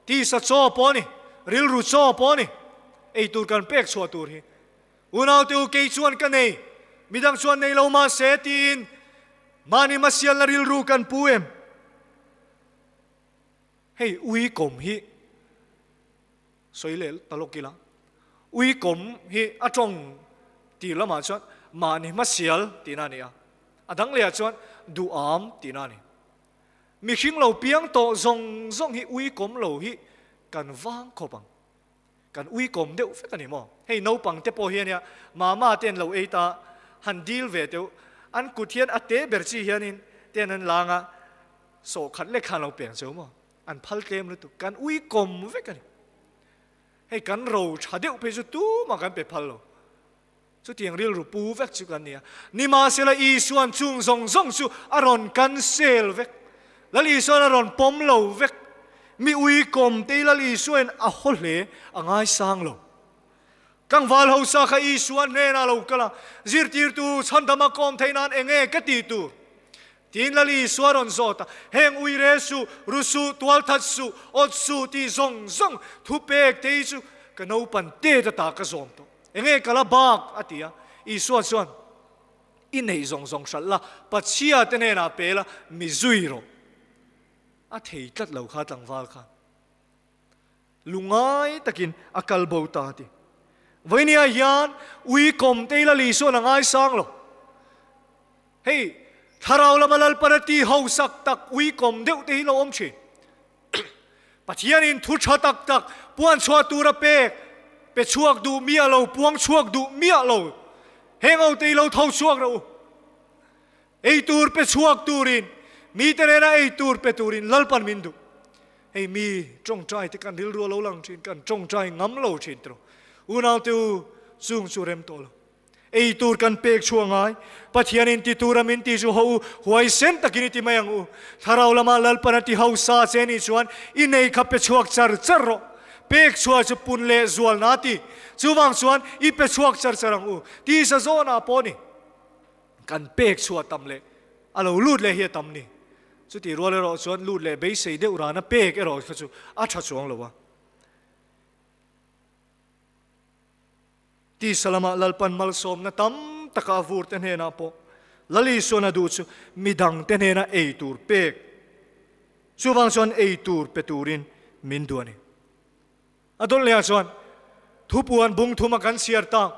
tisa chaw pawh a ni, rilru chaw pawh a ni, ei tur kan pek chhuah tur hi. Unaute u kei chuan ka nei, midang chuan nei lo mahse tiin mahni hmasialna rilru kan pu em? Hei ui kawm hi sawi leh ta lawk ila, ui kawm hi a tawng tir lamah chuan mahni hmasial tihna a ni a, a dang lehah chuan duham tihna a ni. Mihring lo piang tawh zawng zawng hi ui kawm lo hi kan vang khawp ang. Kan uikawm deuh vek a ni maw? Hei naupang te pawh hi a nia, mama te an lo ei ta, han dil ve teuh, an kut hian a te ber chi hianin ten an lang a, sawh khat lek khan lo peng cheu maw? An phal tlem lutuk, kan uikawm vek a ni. Hei kan ro tha deuh phei chu tumah kan pe phal lo. Chutiang rilru pu vek chu kan ni a. Nimahsela Isua'n chung zawng zawng chu a rawn cancel vek. Lal Isua'n a rawn pawm lo vek. Mi uikawm te hi Lal Isuain a haw hle, a ngaisang lo. Tlangval hausa kha Isua hnenah lo kal a, Zirtirtu chhandama kawm theih nan eng nge ka tih tur? Tiin Lal Isua rawn zawt a, Heng uire suh, ru suh, tualthat suh, awt suh tih zawng zawng thupek te hi chu ka naupan tet ata ka zawm tawh. Enge ka la bak? a ti a. Isua chuan, I neih zawng zawng hralh la, Pachhia te hnenah pe la, mi zui rawh. A thei tlat lo kha tlangval khan lungai takin a kal bo ta a ti. Vawinia hian ui kawm te hi Lal Isua'n a ngaisang lo. Hei, thlarau lama Lalpan a ti hausak tak ui kawm deuh te hi lo awm thin. Pathianin thu tha tak tak puan chhuah tura pek, pe chhuak duh miah lo, puang chhuak duh miah lo. Heng ho te hi lo tho chhuak rawh u. Ei tur pe chhuak turin, mite nena ei tur pe turin Lalpan min duh. Hei mi tawngtai te kan rilru a lo lang thin, kan tawngtai ngam lo thin tiraw. Unaute u, chung chu rem tawh lo. Ei tur kan pek chhuah ngai. Pathianin ti tura min ti chu ho u, huaisen takin i ti mai ang u. Thlarau lama Lalpan a ti hausa che nih chuan i nei kha pe chhuak char char rawh. Pek chhuah chu pun leh zual na ti. Chuvang chuan i pe chhuak char char ang u. Tisa zawnah pawh ni. Kan pek chhuah tam leh a lo lut leh hi a tam ni. Chutih rual erawh chuan lut leh beisei deuh rana pek erawh kha chu a tha chuang lo a. Tisa lamah Lalpan malsawmna tam taka a vurte hnenah pawh Lal Isuan a duh chu midangte hnena ei tur pek. Chuvang chuan ei tur pe turin min duh a ni. A dawn lehah chuan thupuan bung thuma kan chhiar tak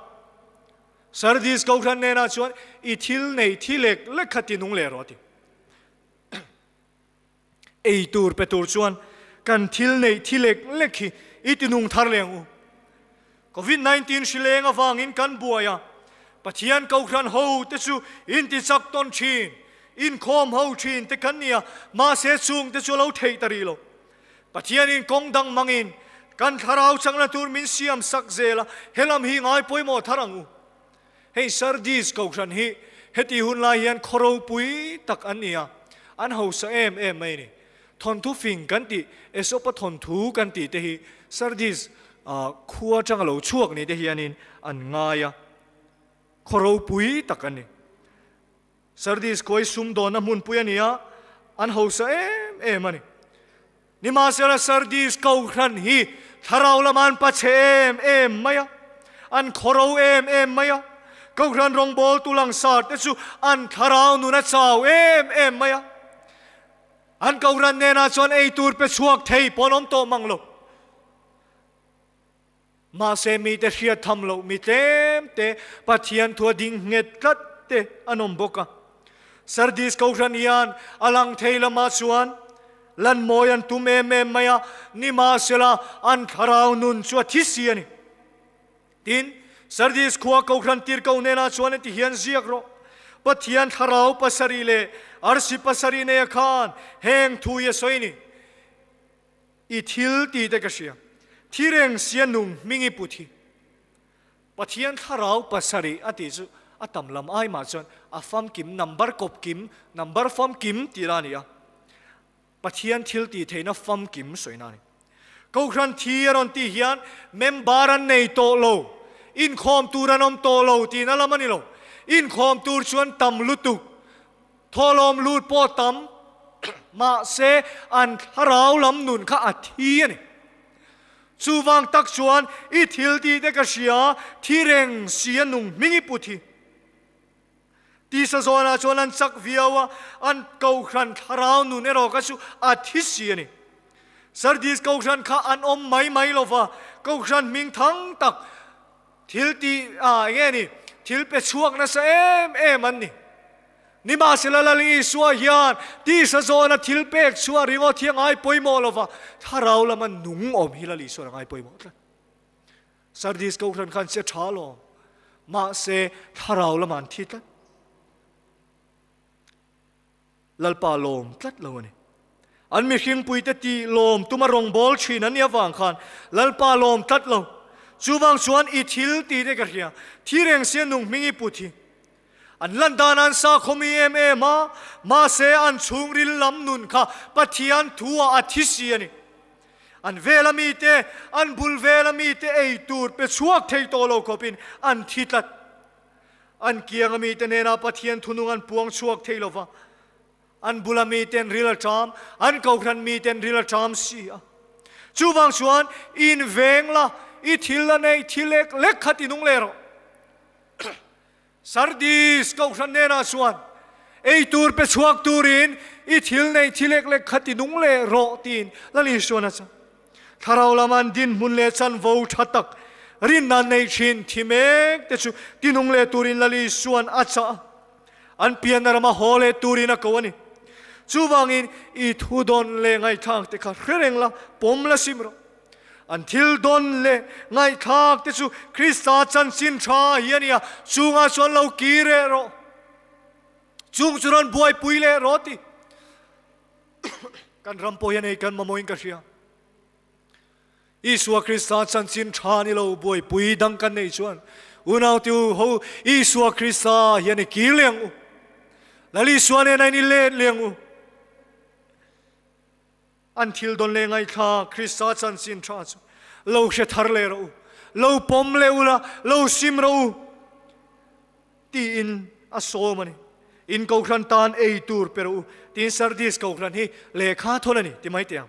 Sardis Kohhran hnenah chuan i thil neih thi lek lek kha ti nung leh rawh a ti. Ei tur pe tur chuan kan thil neih thi lek lek hi i ti nung thar leh ang u. Covid 19 hri leng avangin kan buai a, Pathian Kohhran ho te chu in ti chak tawn thin, inkhawm ho thin te kan ni a, mahse chung te chu a lo theih ta rih lo. Pathianin kawng dang mangin kan thlarau chakna tur min siam sak zel a, helam hi ngai pawimawh thar ang u. Hei Sardis Kohhran hi heti hun lai hian khaw ropui tak an ni a, an hausa em em mai a ni. Thawnthu fing kan tih, Aesopa thawnthu kan tih te hi Sardis. Khua atanga lo chhuak ni te hianin an ngai a, khaw ropui tak a ni. Sardis khuai sumdawnna hmunpui a ni a, an hausa em em a ni. Nimahsela Sardis Kohhran hi thlarau lama an pachhe em em mai a, an khawro em em mai a, Kohhran rawngbawltu langsar te chu an thlarau nun a chau em em mai a, an Kohhran hnenah chuan ei tur pe chhuak thei pawh an awm tawh mang lo. Mahse mite hriat tham loh mi tlem te, Pathian thua ding nghet tlat te an awm bawk a. Sardis Kohhran hian a lang thei lamah chuan lan mawi an tum em em mai a, nimahsela an thlarau nun chu a thi si a ni. Tin, Sardis khua Kohhran tirko hnenah chuan heti hian ziak rawh, Pathian thlarau pasarih leh arsi pasarih neia khan heng thu hi a sawi ni. I thil ti te ka hria. Thi reng sia nung hming i put hi. Pathian thlarau pasarih a tih chu a tam lam ai mah chuan a famkim number kawp kim, number famkim tih la a ni a. Pathian thil tih theihna famkim sawina a ni. Kohhran thi a rawn tih hian member an nei tawh lo, inkhawm tur an awm tawh lo tihna lam a ni lo. Inkhawm tur chuan tam lutuk. Thawhlawm lut pawh tam mahse an thlarau lam nun kha a thi a ni. Chuvang tak chuan i thil tih te ka hria, thi reng si a nung hming i put hi. Tisa zawnah chuan an chak viau a, an kohhran thlarau nun erawh kha chu a thi si a ni. Sardis kohhran kha an awm mai mai lova, kohhran hming thang tak Thil tih ah enge ni? Thil pe chhuak nasa em em an ni. Nimahsela Lal Isua hian tisa zawna thil pek chhuah ringawt hi a ngai pawimawh lova, thlarau lama nung awm hi Lal Isuan a ngai pawimawh tlat. Sardis Kohhran khan che tha alawm, mahse thlarau lama an thi tlat. Lalpa lawm tlat lo a ni. An mihringpuite tih lawm tuma rawngbâwl ṭhin an nih avang khan Lalpa lawm tlat lo. Chuvang chuan i thil tih te ka hria, thi reng sia nung hming i put hi. An lan dan an sakhawmi em em a, mahse an chhungril lam nun kha Pathian thu-ah a thi si a ni. An vela mite, an bul vela mite ei tur pe chhuak thei tawh lo khawpin an thi tlat. An kianga mite nena Pathian thunung an puang chhuak thei lo va, an bula miten ril a ṭam, an kohhran miten ril a ṭam si a. Chuvang chuan in veng la, i thil la nei thi lek lek kha ti nung leh rawh. Sardis kohhran hnenah chuan ei tur pe chhuak turin i thil nei thi lek lek kha ti nung leh rawh tiin Lal Isuan a chah. Thlarau lama an dinhmun leh chanvo tha tak rinna nei thin thi mek te chu tinung leh turin Lal Isuan a chah a, an pianna rama haw leh turin a ko a ni. Chuvangin i thu dawn leh ngaihthlak te kha hre reng la, pawm la sim rawh. An thil dawn leh ngaihthlak te chu Krista chanchin tha hi a ni a, chungah chuan lo kir leh rawh. Chung chu rawn buaipui leh rawh ti. Kan ram pawh hian hei kan mamawhin ka hria. Isua Krista chanchin tha ni lo buaipui dang kan neih chuan unau te u ho Isua Krista hian i kir leh ang u. Lal Isua nena in i let leh ang u. An thil dawn leh ngaithla Krista chanchin tha chu lo hre thar leh rawh u. Lo pawm leh ula, lo sim rawh u. Tiin a sawm a ni. In Kohhran tan ei tur pe rawh u, tiin Sardis Kohhran hi lehkha thawn a ni, ti mai teh ang.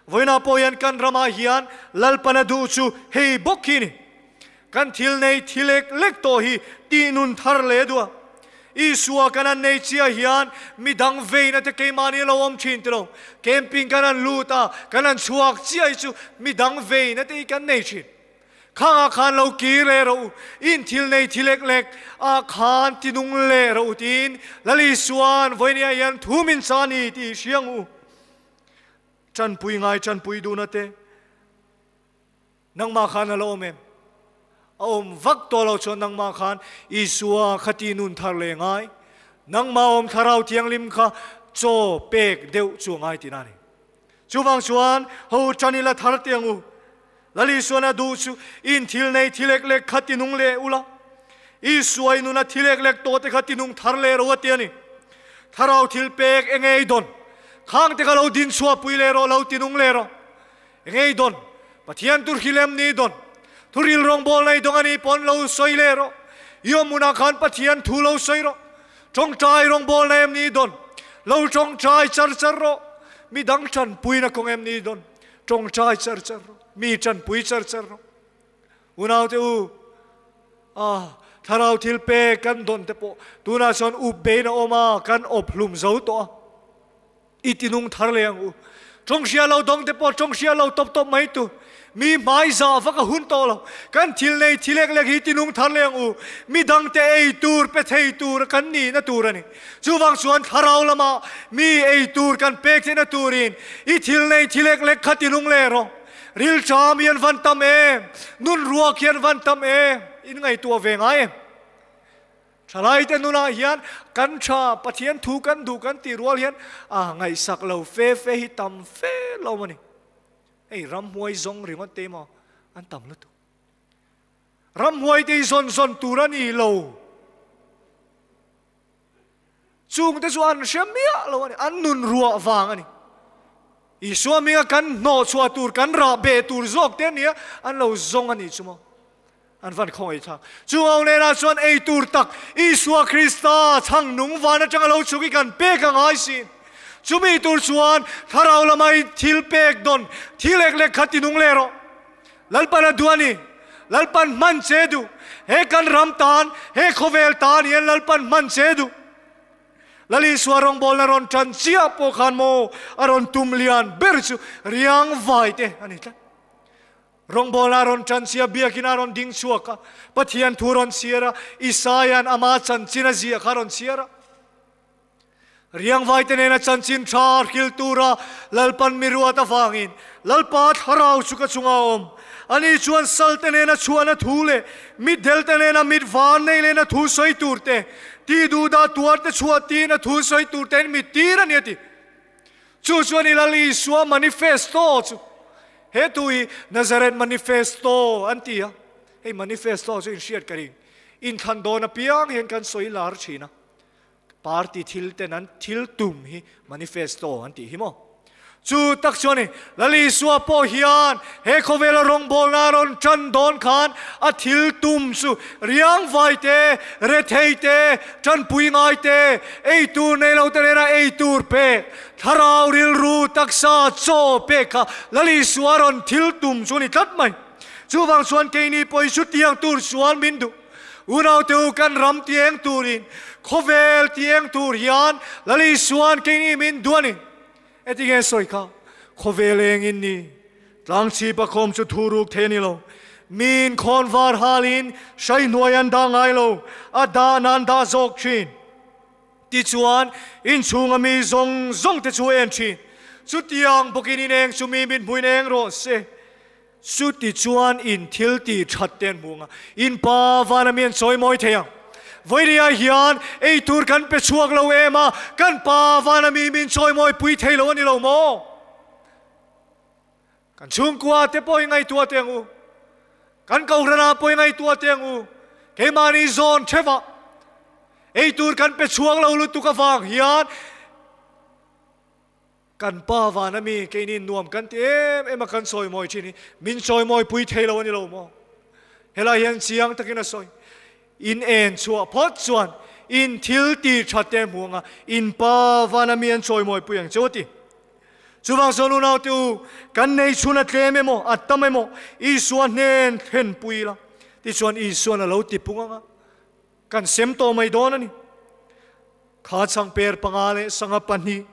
Vawiinah pawh hian kan ramah hian Lalpana duh chu hei bawk hi a ni. Kan thil nei thi lek lek tawh hi tihnun thar leh duh a. Isua kan han nei chiah hian midang veina te keimahni a lo awm thin ti lo. Camping kan han lut a, kan han chhuak chiah hi chu midang veina te hi kan nei thin. Khangah khan lo kir leh rawh u, in thil nei thi lek lek ah khan ti nung leh rawh u tiin Lal Isua'n vawinia hian thu min cha ni tih hria ang u. Tanpui ngai tanpui duhna te nangmah khan a lo awm em? A awm vak tawh lo chuan nangmah khan Isua kha ti nun thar leh ngai, nangmah awm Thlarau Thianghlim kha chaw pek deuh chu a ngai tihna a ni. Chuvang chuan ho tan ila thar teh ang u. Lal Isuan a duh chu in thil nei thi lek lek kha tinung leh ula. Isua i nuna thi lek lek tawh te kha tinung thar leh ro a ti a ni. Thlarau thil pek eng ei dawn? Khang te kha lo din chhuah pui leh rawh, lo tinung leh rawh. Eng ei dawn? Pathian tur hi lem ni dawn. Thuril rawngbawlna i dawng a nih pawn lo sawi leh rawh. I awmhmunah khan Pathian thu lo sawi rawh. Tawngtai rawngbawlna em ni dawn? Lo tawngtai char char rawh. Mi dang tanpuina kawng em ni dawn? Tawngtai char char rawh. Mi tanpui char char rawh. Unaute u, ah, thlarau thil pek kan dawn te pawh tunah chuan up bein a awm a, kan awp hlum zo tawh a. I tinung thar leh ang u. Tawng hria lo dawng te pawh tawng hria lo tawp tawp mai tu. Mi hmai zah vak a hun tawh lo. Kan thil nei thi lek lek hi tinung thar leh ang u. Mi dang te ei tur pe thei tur kan nihna tur a ni. Chuvang chuan thlarau lama mi ei tur kan pek theihna turin i thil nei thi lek lek kha tinung leh rawh. Rilṭam hi an van tam em? Nun ruak hi an van tam em? In ngaihtuah ve ngai em? Thalaite nunah hian kan tha, Pathian thu kan duh kan tih rual hian a ngaihsak lo fe fe hi tam fe lo a ni. Hei ramhuai zawng ringawt te emaw an tam lutuk. Ramhuai te hi zawn zawn tur a ni lo. Chungte chu an hre miah lo a ni, an nun ruah vang a ni. Isua hminga kan hnawh chhuah tur, kan rah beh tur zawk te ania an lo zawng a nih chu maw? An van khawngaih thlak. Chung ho hnenah chuan ei tur tak Isua Krista chhang nung van atanga lo chhuk i kan pek a ngai si. Chumi tur chuan thlarau lama i thil pek dawn thi lek lek kha ti nung leh rawh. Lalpan a duh a ni. Lalpan hman che duh. He kan ram tan, he khawvel tan hian Lalpan hman che duh. Lal Isua rawngbawlna rawn tan chiah pawh khan maw a rawn tum lian ber chu riang vai te a ni tlat. Rawngbawlna rawn tan chiah biakin a rawn ding chhuak a, Pathian thu rawn chhiar a, Isaia'n ama chanchin a ziah kha a rawn chhiar a. Riangvaite nena chanchin tha hril tura Lalpan mi ruat avangin Lalpa thlarau chu ka chungah a awm. Ani chuan salte nena chhuahna thu leh mitdelte nena mit van nei lehna thu sawi tur te, ti duhdah tuarte chhuah tina thu sawi tur tein mit tir a ni a ti. Chu chuan i Lal Isua manifesto chu he thu hi Nazareth manifesto an ti a. Hei manifesto chu inhriat ka ring. Inthlan dawn apiang hian kan sawi lar thin a. Party thil ten an thil tum hi manifesto an tih hi maw? Chu tak chuan i Lal Isua pawh hian he khawvela rawngbawlna a rawn tan dawn khan a thil tum chu riangvai te, rethei te, tanpui ngai te, ei tur nei lo te nena ei tur pek, thlarau rilru taksa chaw pek kha Lal Isua rawn thil tum chu a ni tlat mai. Chuvang chuan keini pawh hi chutiang tur chuan min duh. Unaute u kan ram ti eng turin, khawvel ti eng tur hian Lal Isua'n keini min duh a ni. Heti nge sawi kha? Khawvel engin ni? Tlangchhip a khawm chu thu ruk thei a ni lo. Miin khawn var halin hrai hnuai an dah ngai lo, a dah nan dah zawk thin. Tichuan, inchhunga mi zawng zawng te chu a en thin. Chutiang bawkin in eng chu mi mit hmuin eng rawh se. Chuti chuan in thil tih that te an hmu ang a, in pa vana mi an chawi mawi thei ang. Vawiria hian ei tur kan pe chhuak lo em a, kan pa vana mi min chawi mawi pui thei lo a ni lo maw? Kan chhungkua te pawh i ngaihtuah teh ang u. Kan kohhranah pawh i ngaihtuah teh ang u. Keimahni zawn theuhah ei tur kan pe chhuak lo lutuk avang hian Kan pa van ami keini nuam kan ti em em a kan chawimawi thin hi min chawimawi pui thei lo a ni lo maw? Helai hian chiang takin a sawi. In en chhuah phawt chuan in thil ti tha te hmu anga in pa van ami an chawimawi pui ang cheu a ti. Chuvang chuan unau te u, kan nei chhun a tlem emaw a tam emaw Isua hnen thlen pui ila tichuan Isuan a lo ti pung anga Kan sem tawh mai dawn a ni. Kha changper panga leh sangha pahnih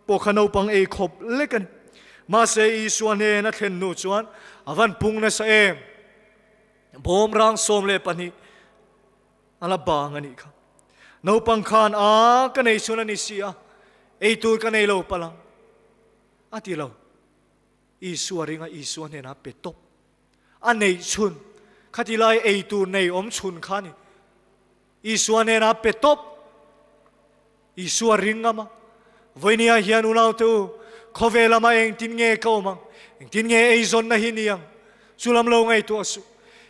pawh kha naupang ei khawp lek a ni. Mahse Isua hnen a thlen hnu chuan a van pung nasa em? Bawm rang 12 a la bang a nih kha. Naupang khan a ka nei chhun a ni si a, ei tur ka nei lo palh ang a ti lo. Isua ringa Isua hnenah pe tawp. A neih chhun, khati lai ei tur nei awm chhun kha a ni. Isua hnenah pe tawp. Isua ring ngam a. Vawinia hian unaute u, khawvel lama engtin nge ka awm ang? Engtin nge eizawnna hi ni ang? Chu lam lo ngaihtuah suh.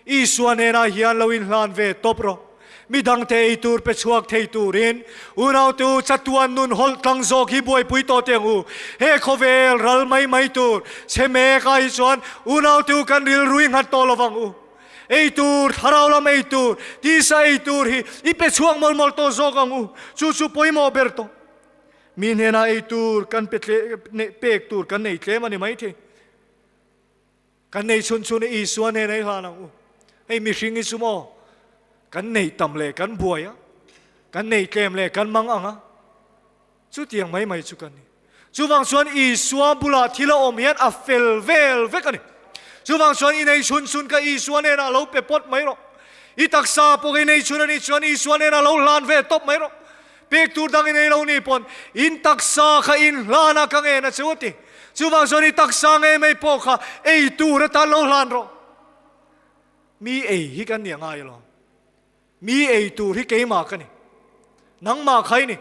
Isua hnenah hian lo inhlan ve tawp rawh. Midangte ei tur pe chhuak thei turin unaute u chatuan nun hawlh tlang zawk hi buaipui tawh teh ang u. He khawvel ral mai mai tur chhe mek ah hi chuan unaute u kan rilru i nghat tawh lovang u. Ei tur, thlarau lam ei tur, tisa ei tur hi i pe chhuak mawlh mawlh tawh zawk ang u. Chu chu pawimawh ber tawh. Mi hnenah ei tur kan pe tle, pek tur kan nei tlem a ni maithei. Kan nei chhun chhun i Isua hnenah i hlan ang u. Hei mihring hi chu maw kan nei tam leh kan buai a, kan nei tlem leh kan mang ang a, chutiang mai mai chu kan ni. Chuvang chuan Isua bulah thil a awm hian a fel vel vek a ni. Chuvang chuan i nei chhun chhun kha Isua hnenah lo pe pawt mai rawh. I taksa pawh i nei chhun a nih chuan Isua hnenah lo hlan ve tawp mai rawh. Pek tur dang i nei lo ni pawn in taksa kha in hlan a ka ngen a chu a ti. Chuvang chuan i taksa ngei mai pawh kha ei tur atan lo hlan rawh. Mi ei hi kan ni a ngai alawm. Mi ei tur hi keimah ka ni. Nangmah kha i ni.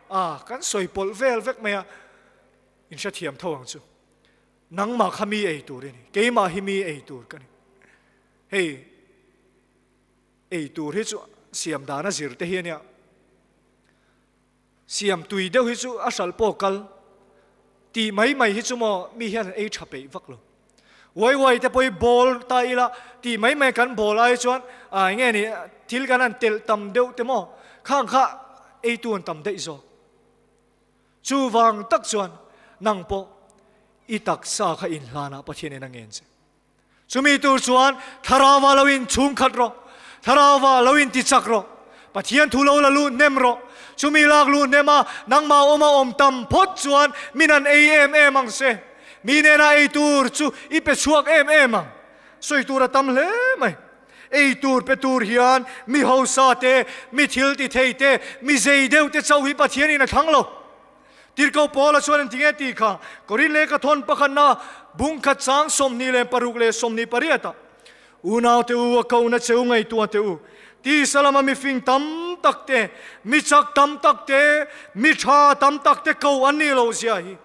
A, kan sawi pawlh vel vek mai a, in hrethiam tho ang chu. Nangmah kha mi ei tur i ni. Keimah hi mi ei tur ka ni. Hei, ei tur hi chu siam dan a zir te hi a nia. Siam tui deuh hi chu a hralh pawh kal tih mai mai hi chu maw mi hian an ei tha peih vak lo. Uai uai te pawh hi bawl ta ila tih mai mai kan bawl ai chuan ah eng nge ni thil kan han telh tam deuh te maw khang kha eitu an tam daih zawk. Chuvang tak chuan nang pawh i taksa kha inhlanah Pathianin a ngen che. Chumi tur chuan Thlarauva lo in chhungkhat rawh, Thlarauva lo in tichak rawh, Pathian thu lo la luh hnem rawh. Chumi lak luh hnem a nangmah awm a awm tam phawt chuan min an ei em em ang se. Mi nena ei tur chu i pe chhuak em em ang. Sawi tur a tam hle mai. Ei tur pe tur hian mi hausa te, mi thil ti thei te, mi zei deuh te chauh hi Pathianin a thlang lo. Tirhkoh Paula chuan engti nge tih kha Korin lehkha thawn pakhatna bungkhat chang 26 leh 28 ah, Unaute u, a kohna che u ngaihtuah teh u, tisa lama mifing tam tak te, mi chak tam tak te, mi tha tam tak te ko an nih loh zia hi.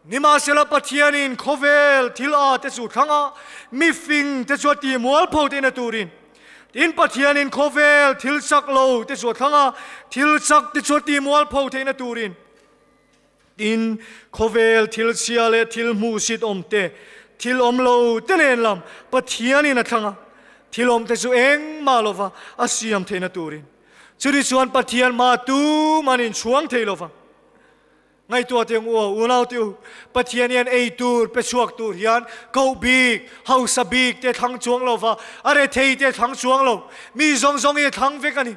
Nimahsela Pathianin khawvel thil a te chu thlang a, mifing te chu a ti mualpho tehna turin, Tin, Pathianin khawvel thil chak lo te chu a thlang a, thil chak te chu a ti mualpho theihna turin. Tin, khawvel thil chhia leh thil hmuhsit awm te, thil awm lo te nen lam Pathianin a thlang a, thil awm te chu engmah lova a siam theihna turin. Chutichuan Pathian hma tuman inchhuang thei lova. Ngaihtuah teh ang u aw, unau teh u, Pathian hian ei tur, pe chhuak tur hian koh bik, hausa bik te thlang chuang lo va, a rethei te thlang chuang lo, mi zawng zawng hi a thlang vek a ni.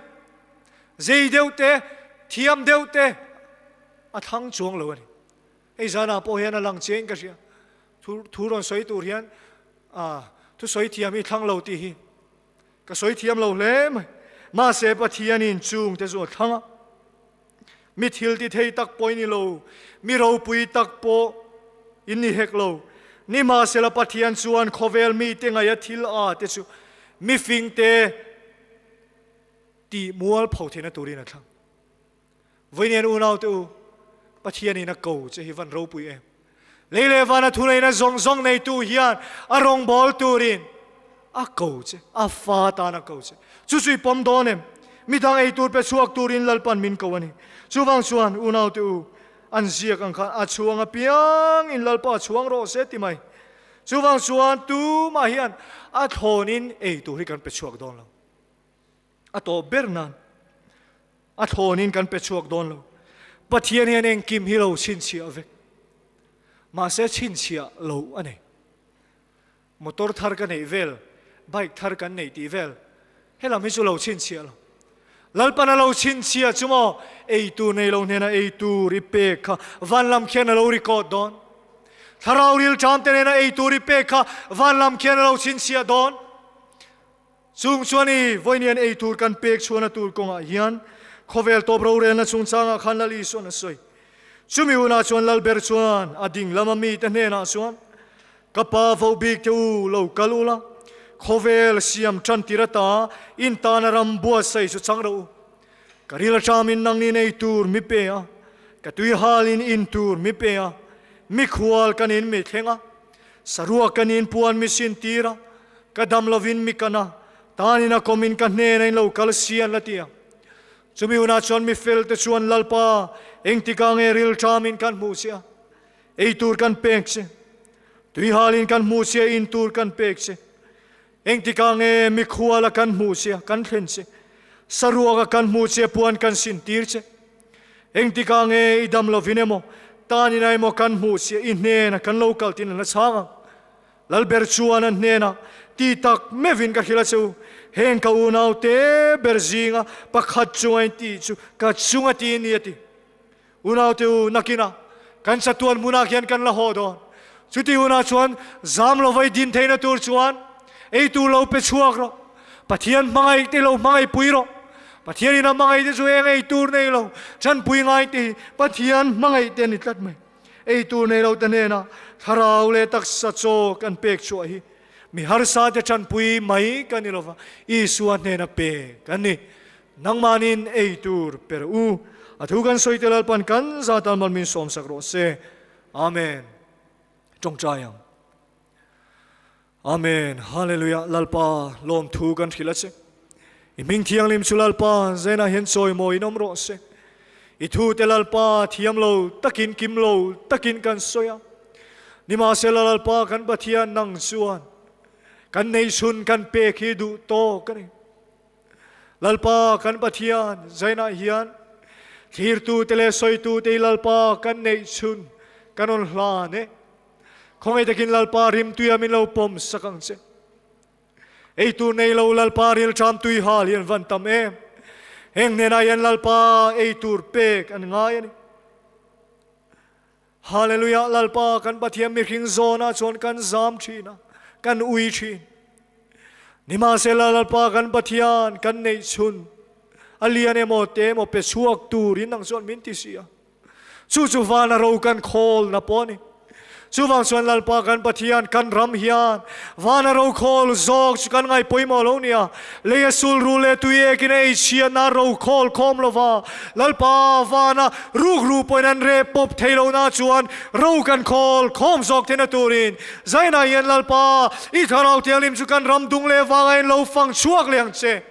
Zei deuh te, thiam deuh te a thlang chuang lo a ni. Hei zanah pawh hian a lang chiahin ka hria, thu thu rawn sawi tur hian ah thu sawi thiam hi thlang lo tih hi ka sawi thiam lo hle mai. Mahse Pathianin chung te chu a thlang a. Mi thil ti thei tak pawh i ni lo, mi ropui tak pawh i ni hek lo. Nimahsela Pathian chuan khawvel mite ngaia thil a te chu mi fingte tih mual pho theihna turin a thlang. Vawiin unaute u, Pathianin a ko che hi van ropui em? Lei leh vana thuneihna zawng zawng neitu hian a rawngbâwl turin a ko che, a fa tan a ko che. Chu chu i pawm dawn em? Midang ei tur pe chhuak turin Lalpan min ko a ni. Chuvang chuan, unaute u, an ziak ang khan a chhuang apiangin Lalpa chhuang rawh se ti mai. Chuvang chuan tumah hian a thlawnin ei tur hi kan pe chhuak dawn lo. A tawp ber nan a thlawnin kan pe chhuak dawn lo. Pathian hian engkim hi lo chhinchhiah vek. Mahse chhinchhiah lo a nei. Motor thar ka neih vel, bike thar kan neih tih vel, helam hi chu lo chhinchhiah lo. Lalpan a lo chhinchhiah chu maw ei tur nei lo hnena ei tur i pek kha van lam khian a lo record dawn. Thlarau rilṭam te nena ei tur i pek kha van lam khian a lo chhinchhiah dawn. Chung chuan i vawiin ei tur kan pek chhuahna tur kawngah hian khawvel tawp rorelna chungchangah khan Lal Isuan a sawi. Chumi hunah chuan Lalber chuan a ding lama mite hnenah chuan, Ka pa vo bik te u, lo kal ula, khawvel siam tan tir ata in tana ram buatsaih chu chang rawh u. Ka ril aṭamin nangnin ei tur mi pe a, ka tui halin in tur mi pe a, mikhual kan in mi thleng a, saruak kan in puan mi sin tir a, Ka dam lovin mi kan a, Tanin a kawmin ka hnena in lo kal si an la ti ang. Chumi hunah chuan mi felte chuan Lalpa, engtikah nge rilṭamin kan hmuh che a, ei tur kan pek che? Tuihalin kan hmuh che a, in tur kan pek che? Engtikah nge mikhuala kan hmuh che a, kan thlen che? Saruaka kan hmuh che a, puan kan sintir che? Engtikah nge i dam lovin emaw, tanina emaw kan hmuh che a, i hnena kan lo kal tiin an la chhang ang? Lalber chuan an hnenah, Ti tak meuhin ka hrilh a che u, heng ka unau te ber zinga pakhat chunga in tih chu ka chunga ti ni a ti. Unaute u, nakinah kan chatuan hmunah khian kan la haw dawn. Chuti hunah chuan zam lova i din theihna tur chuan ei tur lo pe chhuak rawh. Pathian hmangaih te lo hmangaih pui rawh. Pathianin a hmangaih te chu eng ei tur nei lo, chanpui ngai te hi Pathian hmangaih te a ni tlat mai. Ei tur nei lo te hnenah thlarau leh taksa chaw kan pek chhuah hi mi harsa te tanpui mai kan ni lova, Isua hnena pe kan ni. Nangmahniin ei tur pe rawh u. A thu kan sawi te Lalpan kan zat al mal min sawmsak rawh se. Amen. Tawngtai ang. Amen Hallelujah Lalpa lawmthu kan hrilh a che. I hming thianghlim chu Lalpa zenah hian chawimawi in awm rawh se. I thu te Lalpa thiam lo takin kim lo takin kan sawi a. Nimahsela Lalpa kan Pathian nang chuan kan neihchhun kan pek hi duh tawk a ni. Lalpa kan Pathian zainah hian thlirtu te leh sawitu te i Lalpa kan neihchhun kan rawn hlan e. Khawngaih takin Lalpa rimtuia min lo pawm sak ang che. Ei tur nei lo Lalpa rilṭam tui hal hi an van tam em. Heng hnenah hian Lalpa ei tur pek an ngai a ni. Hallelujah Lalpa kan Pathian mihring zawnah chuan kan zam thin a, kan ui thin. Nimahsela Lalpa kan Pathian kan neih chhun a lian emaw te emaw pe chhuak turin nang chuan min ti si a. Chu chu vana ro kan khawlna pawh a ni. Chuvang chuan Lalpa kan Pathian kan ram hian vana ro khawl zawk chu kan ngaih pawimawh lo nia. Lei a sul ru leh tui ekin a ei chhiatna ro khawl khawm lova Lalpa vana rukru pawhin an reh pawp thei lohna chuan ro kan khawl khawm zawk theihna turin Zainah hian Lalpa i Thlarau Thianghlim chu kan ram dung leh vangah in lo fang chhuak leh ang che.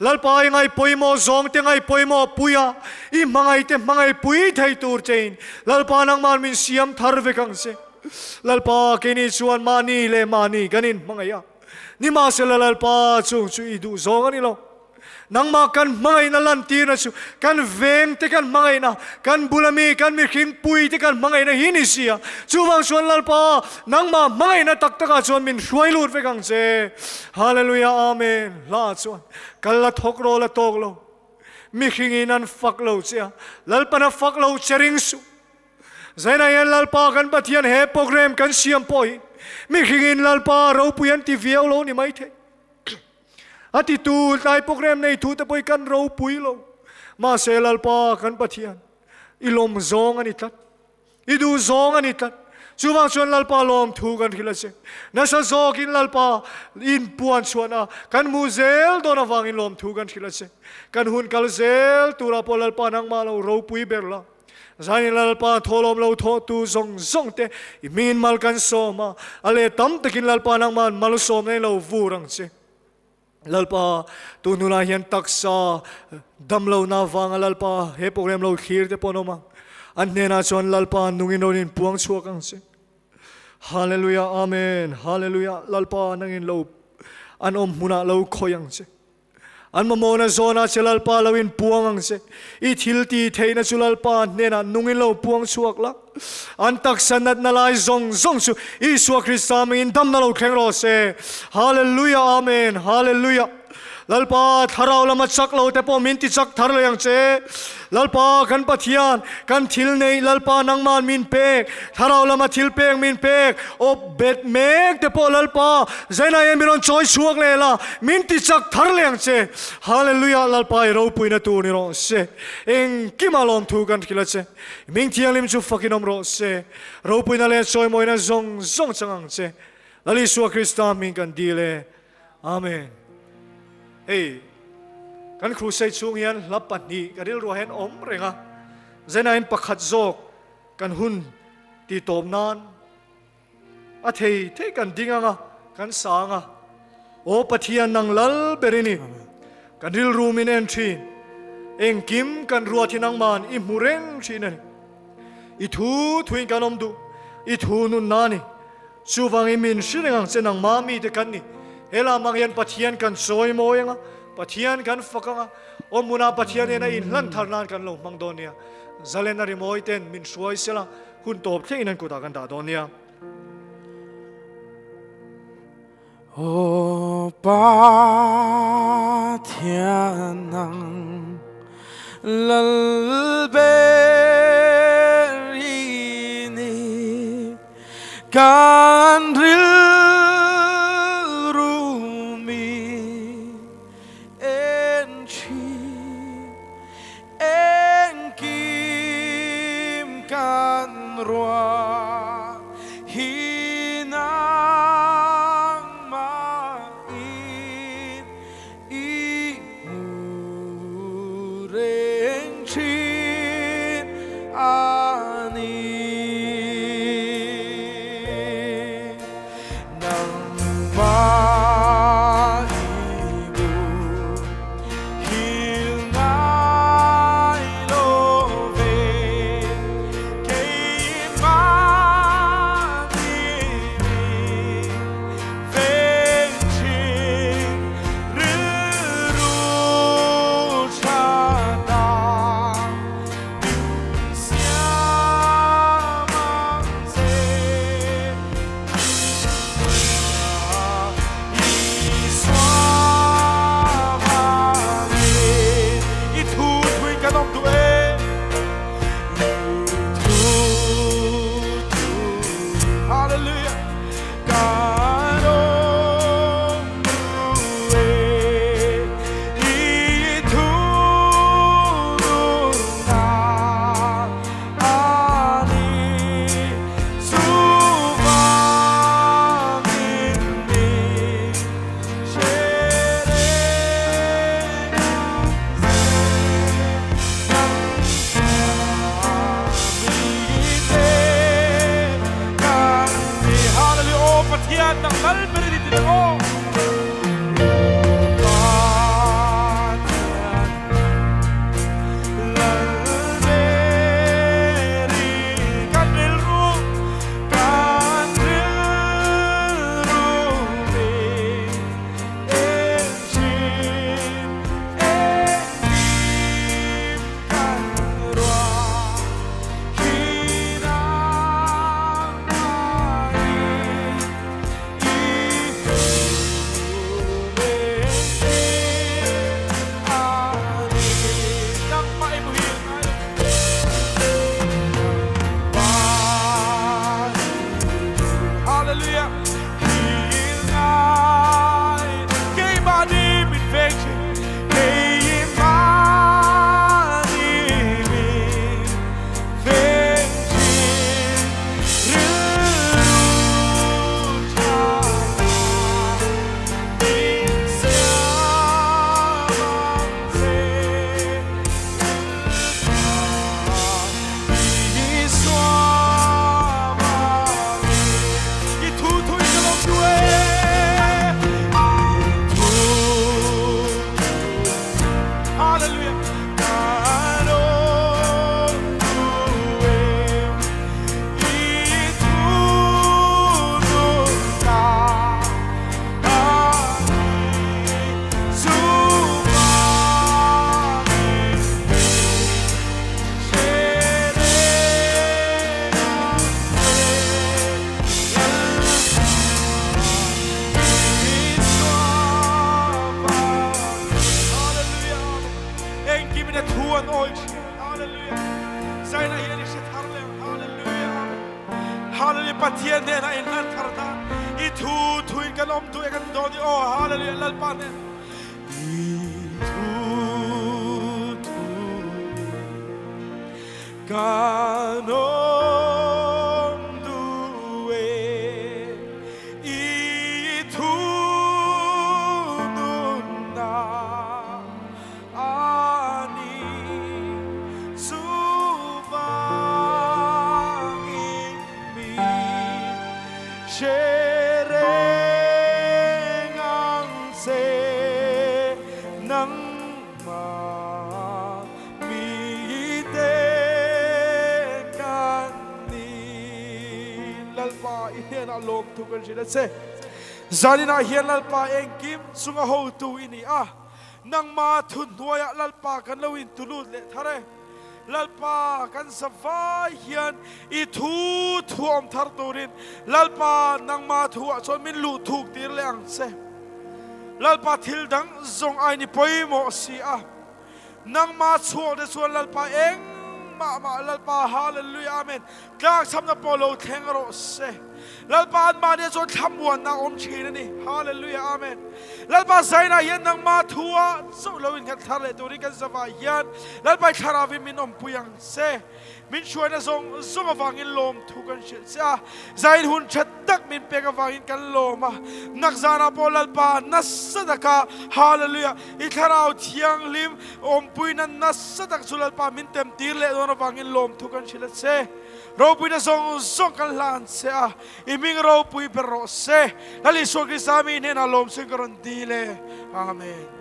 Lalpa i ngaih pawimawh zawng te ngaih pawimawh pui a, i hmangaih te hmangaih pui thei tur chein Lalpa nangman min siam thar vek ang che. Lalpa keini chuan mahni leh mahni kan inhmangaih a, nimahsela Lalpa chung chu i duh zawng a ni lo. Nangmah kan hmangaihna lantirna chu kan veng te kan hmangaihna, kan bula mi kan mihring pui te kan hmangaihna hi ni si a. Chuvang chuan Lalpa nangmah hmangaihna tak takah chuan min hruai lut vek ang che. Hallelujah Amen hla chuan kal la thawk rawh la tawk lo mihring in an fak lo che a Lalpan a fak lo che ring suh Zainah hian Lalpa kan Pathian he program kan siam pawh hi mihring in Lalpa ropui an ti viau lo ni mai thei a ti tu tlai program nei thu te pawh hi kan ropui lo mahse Lalpa kan Pathian i lawm zawng a ni tlat. I duh zawng a ni tlat. Chuvang chuan Lalpa lawm thu kan hrilh a che. Nasa zawkin Lalpa inpuan chhuahna kan hmuh zel dawn avangin lawm thu kan hrilh a che. Kan hun kal zel turah pawh Lalpa nangmah lo ropui ber la. Zanin Lalpa thawhlawm lo thawhtu zawng zawng te i hmingin mal kan sawm a, a leh tam takin Lalpa nangmah malsawmna i lo vur ang che. Lalpa, tu hnunah hian taksa damlohna avanga Lalpa he program lo thlir te pawh an awm ang. An hnenah chuan Lalpa nungin rawn inpuang chhuak ang che. Hallelujah, Amen, Hallelujah, Lalpa nangin lo an awm hmunah lo khawih ang che. An mamawhna zawnah che Lalpa lo inpuang ang che. I thil tih theihna chu Lalpa hnenah nungin lo puang chhuak la. An taksa natna lai zawng zawng chu Isua Krista hmingin damna lo thleng rawh se. Hallelujah Amen Hallelujah Lalpa thlarau lama chak lo te pawh min ti chak thar leh ang che. Lalpa kan Pathian kan thil neih Lalpa nangman min pek thlarau lama thil pek min pek awp bet mek te pawh Lalpa zainah hian min rawn chawi chhuak leh la min ti chak thar leh ang che. Hallelujah Lalpa i ropuina tur ni rawh se. Engkima lawmthu kan hrilh a che. Hming thianghlim chu fakin awm rawh se. Ropuina leh chawimawina zawng zawng chang ang che. Lal Isua Krista hming kan dil e. Amen. Hei, kan crusade chhung hian hla pahnih ka rilruah hian awm reng a. Zenain pakhat zawk kan hun tih tawp nan a thei thei kan ding ang a, kan sa ang a. Aw Pathian nang lal ber i ni. Kan rilru min en thin. Engkim kan ruat hi nangman i hmu reng thin a ni. I thu thuin kan awm duh. I thu nunna a ni. Chuvangin min hre reng ang che nangmah mite kan ni. He lamang hian Pathian kan chawi mawi ang a, Pathian kan fak ang a, awmhmunah Pathian nena inhlan thar nan kan lo hmang dawn nia. Zalen a rimawi ten min hruai sela hun tawp thlengin an kutah kan dah dawn nia. Aw Pathian nang lal ber i ni kan rilru mi en thin Engkim kan ruah hi nangmahin i hmu reng thin a ni. Nangmah i hmu Hil ngai lo ve keimah ni veng thin rilru tha ta min siam ang che. I thu thui kan awm duh e I thu thui Hallelujah kan awm duh e I thu nunna Kan rilru kan rilru min en thin engkim kan ruah hi nangmahin i hmu reng thin a ni. Nangmah i muhil ngai lo. Hallelujah. Ngai keimahni min veng thin keimahni min veng thin rilru tha min siam ang che. I thu thui ka lawm duh e I thu Hallelujah ka lawm duh e I thu nunna ka ni chuvangin Engkim in a thu an awi thin. Hallelujah. Zaina hian i hre thar leh. Hallelujah. Amen. Hallelujah. Pathian hnenah in hlan thar dan. I thu thuin kan awm duh e kan ti dawn i aw. Hallelujah. Lalpa hnen. I thu thu kan awm duh e i thu nunna a ni chuvangin mi hre reng ang. Nangma mite kan ni. Lalpa i hnenah lawmthu kan hrilh a che. Zaninah hian Lalpa engkim chunga hotu i ni a, nangma thuhnuaiah Lalpa kan lo intulut leh thar e. Lalpa kan zavai hian i thu thu awm thar turin Lalpa nangma thuah chuan min luh thuk tir leh ang che. Lalpa thil dang zawng ai ni pawimawh si a, nangma chhuak te chuan Lalpa engmah mah Lalpa Hallelujah Amen tlakchhamna pawh lo thleng rawh se. Lalpa anmahni chuan thlamuanna a awm thin a ni. Hallelujah Amen. Lalpa zainah hian nangma thua chauh lo innghat thar leh turin kan zavah hian Lalpa i thlarauin min awmpui ang che. Min hruaina zawng zawng avangin lawmthu kan hrilh che a, zain hun tha tak min pek avangin kan lawm a. Nakzanah pawh Lalpa nasa taka Hallelujah i thlarau thianghlim awmpuina nasa tak chu Lalpa min temtir leh dawn avangin lawmthu kan hrilh a che. Ropuina zawng zawng kan hlan che a, i hming ropui ber rawh se. Lal Isua Krista mi hnenah lawmsing ka rawn dil e. Amen.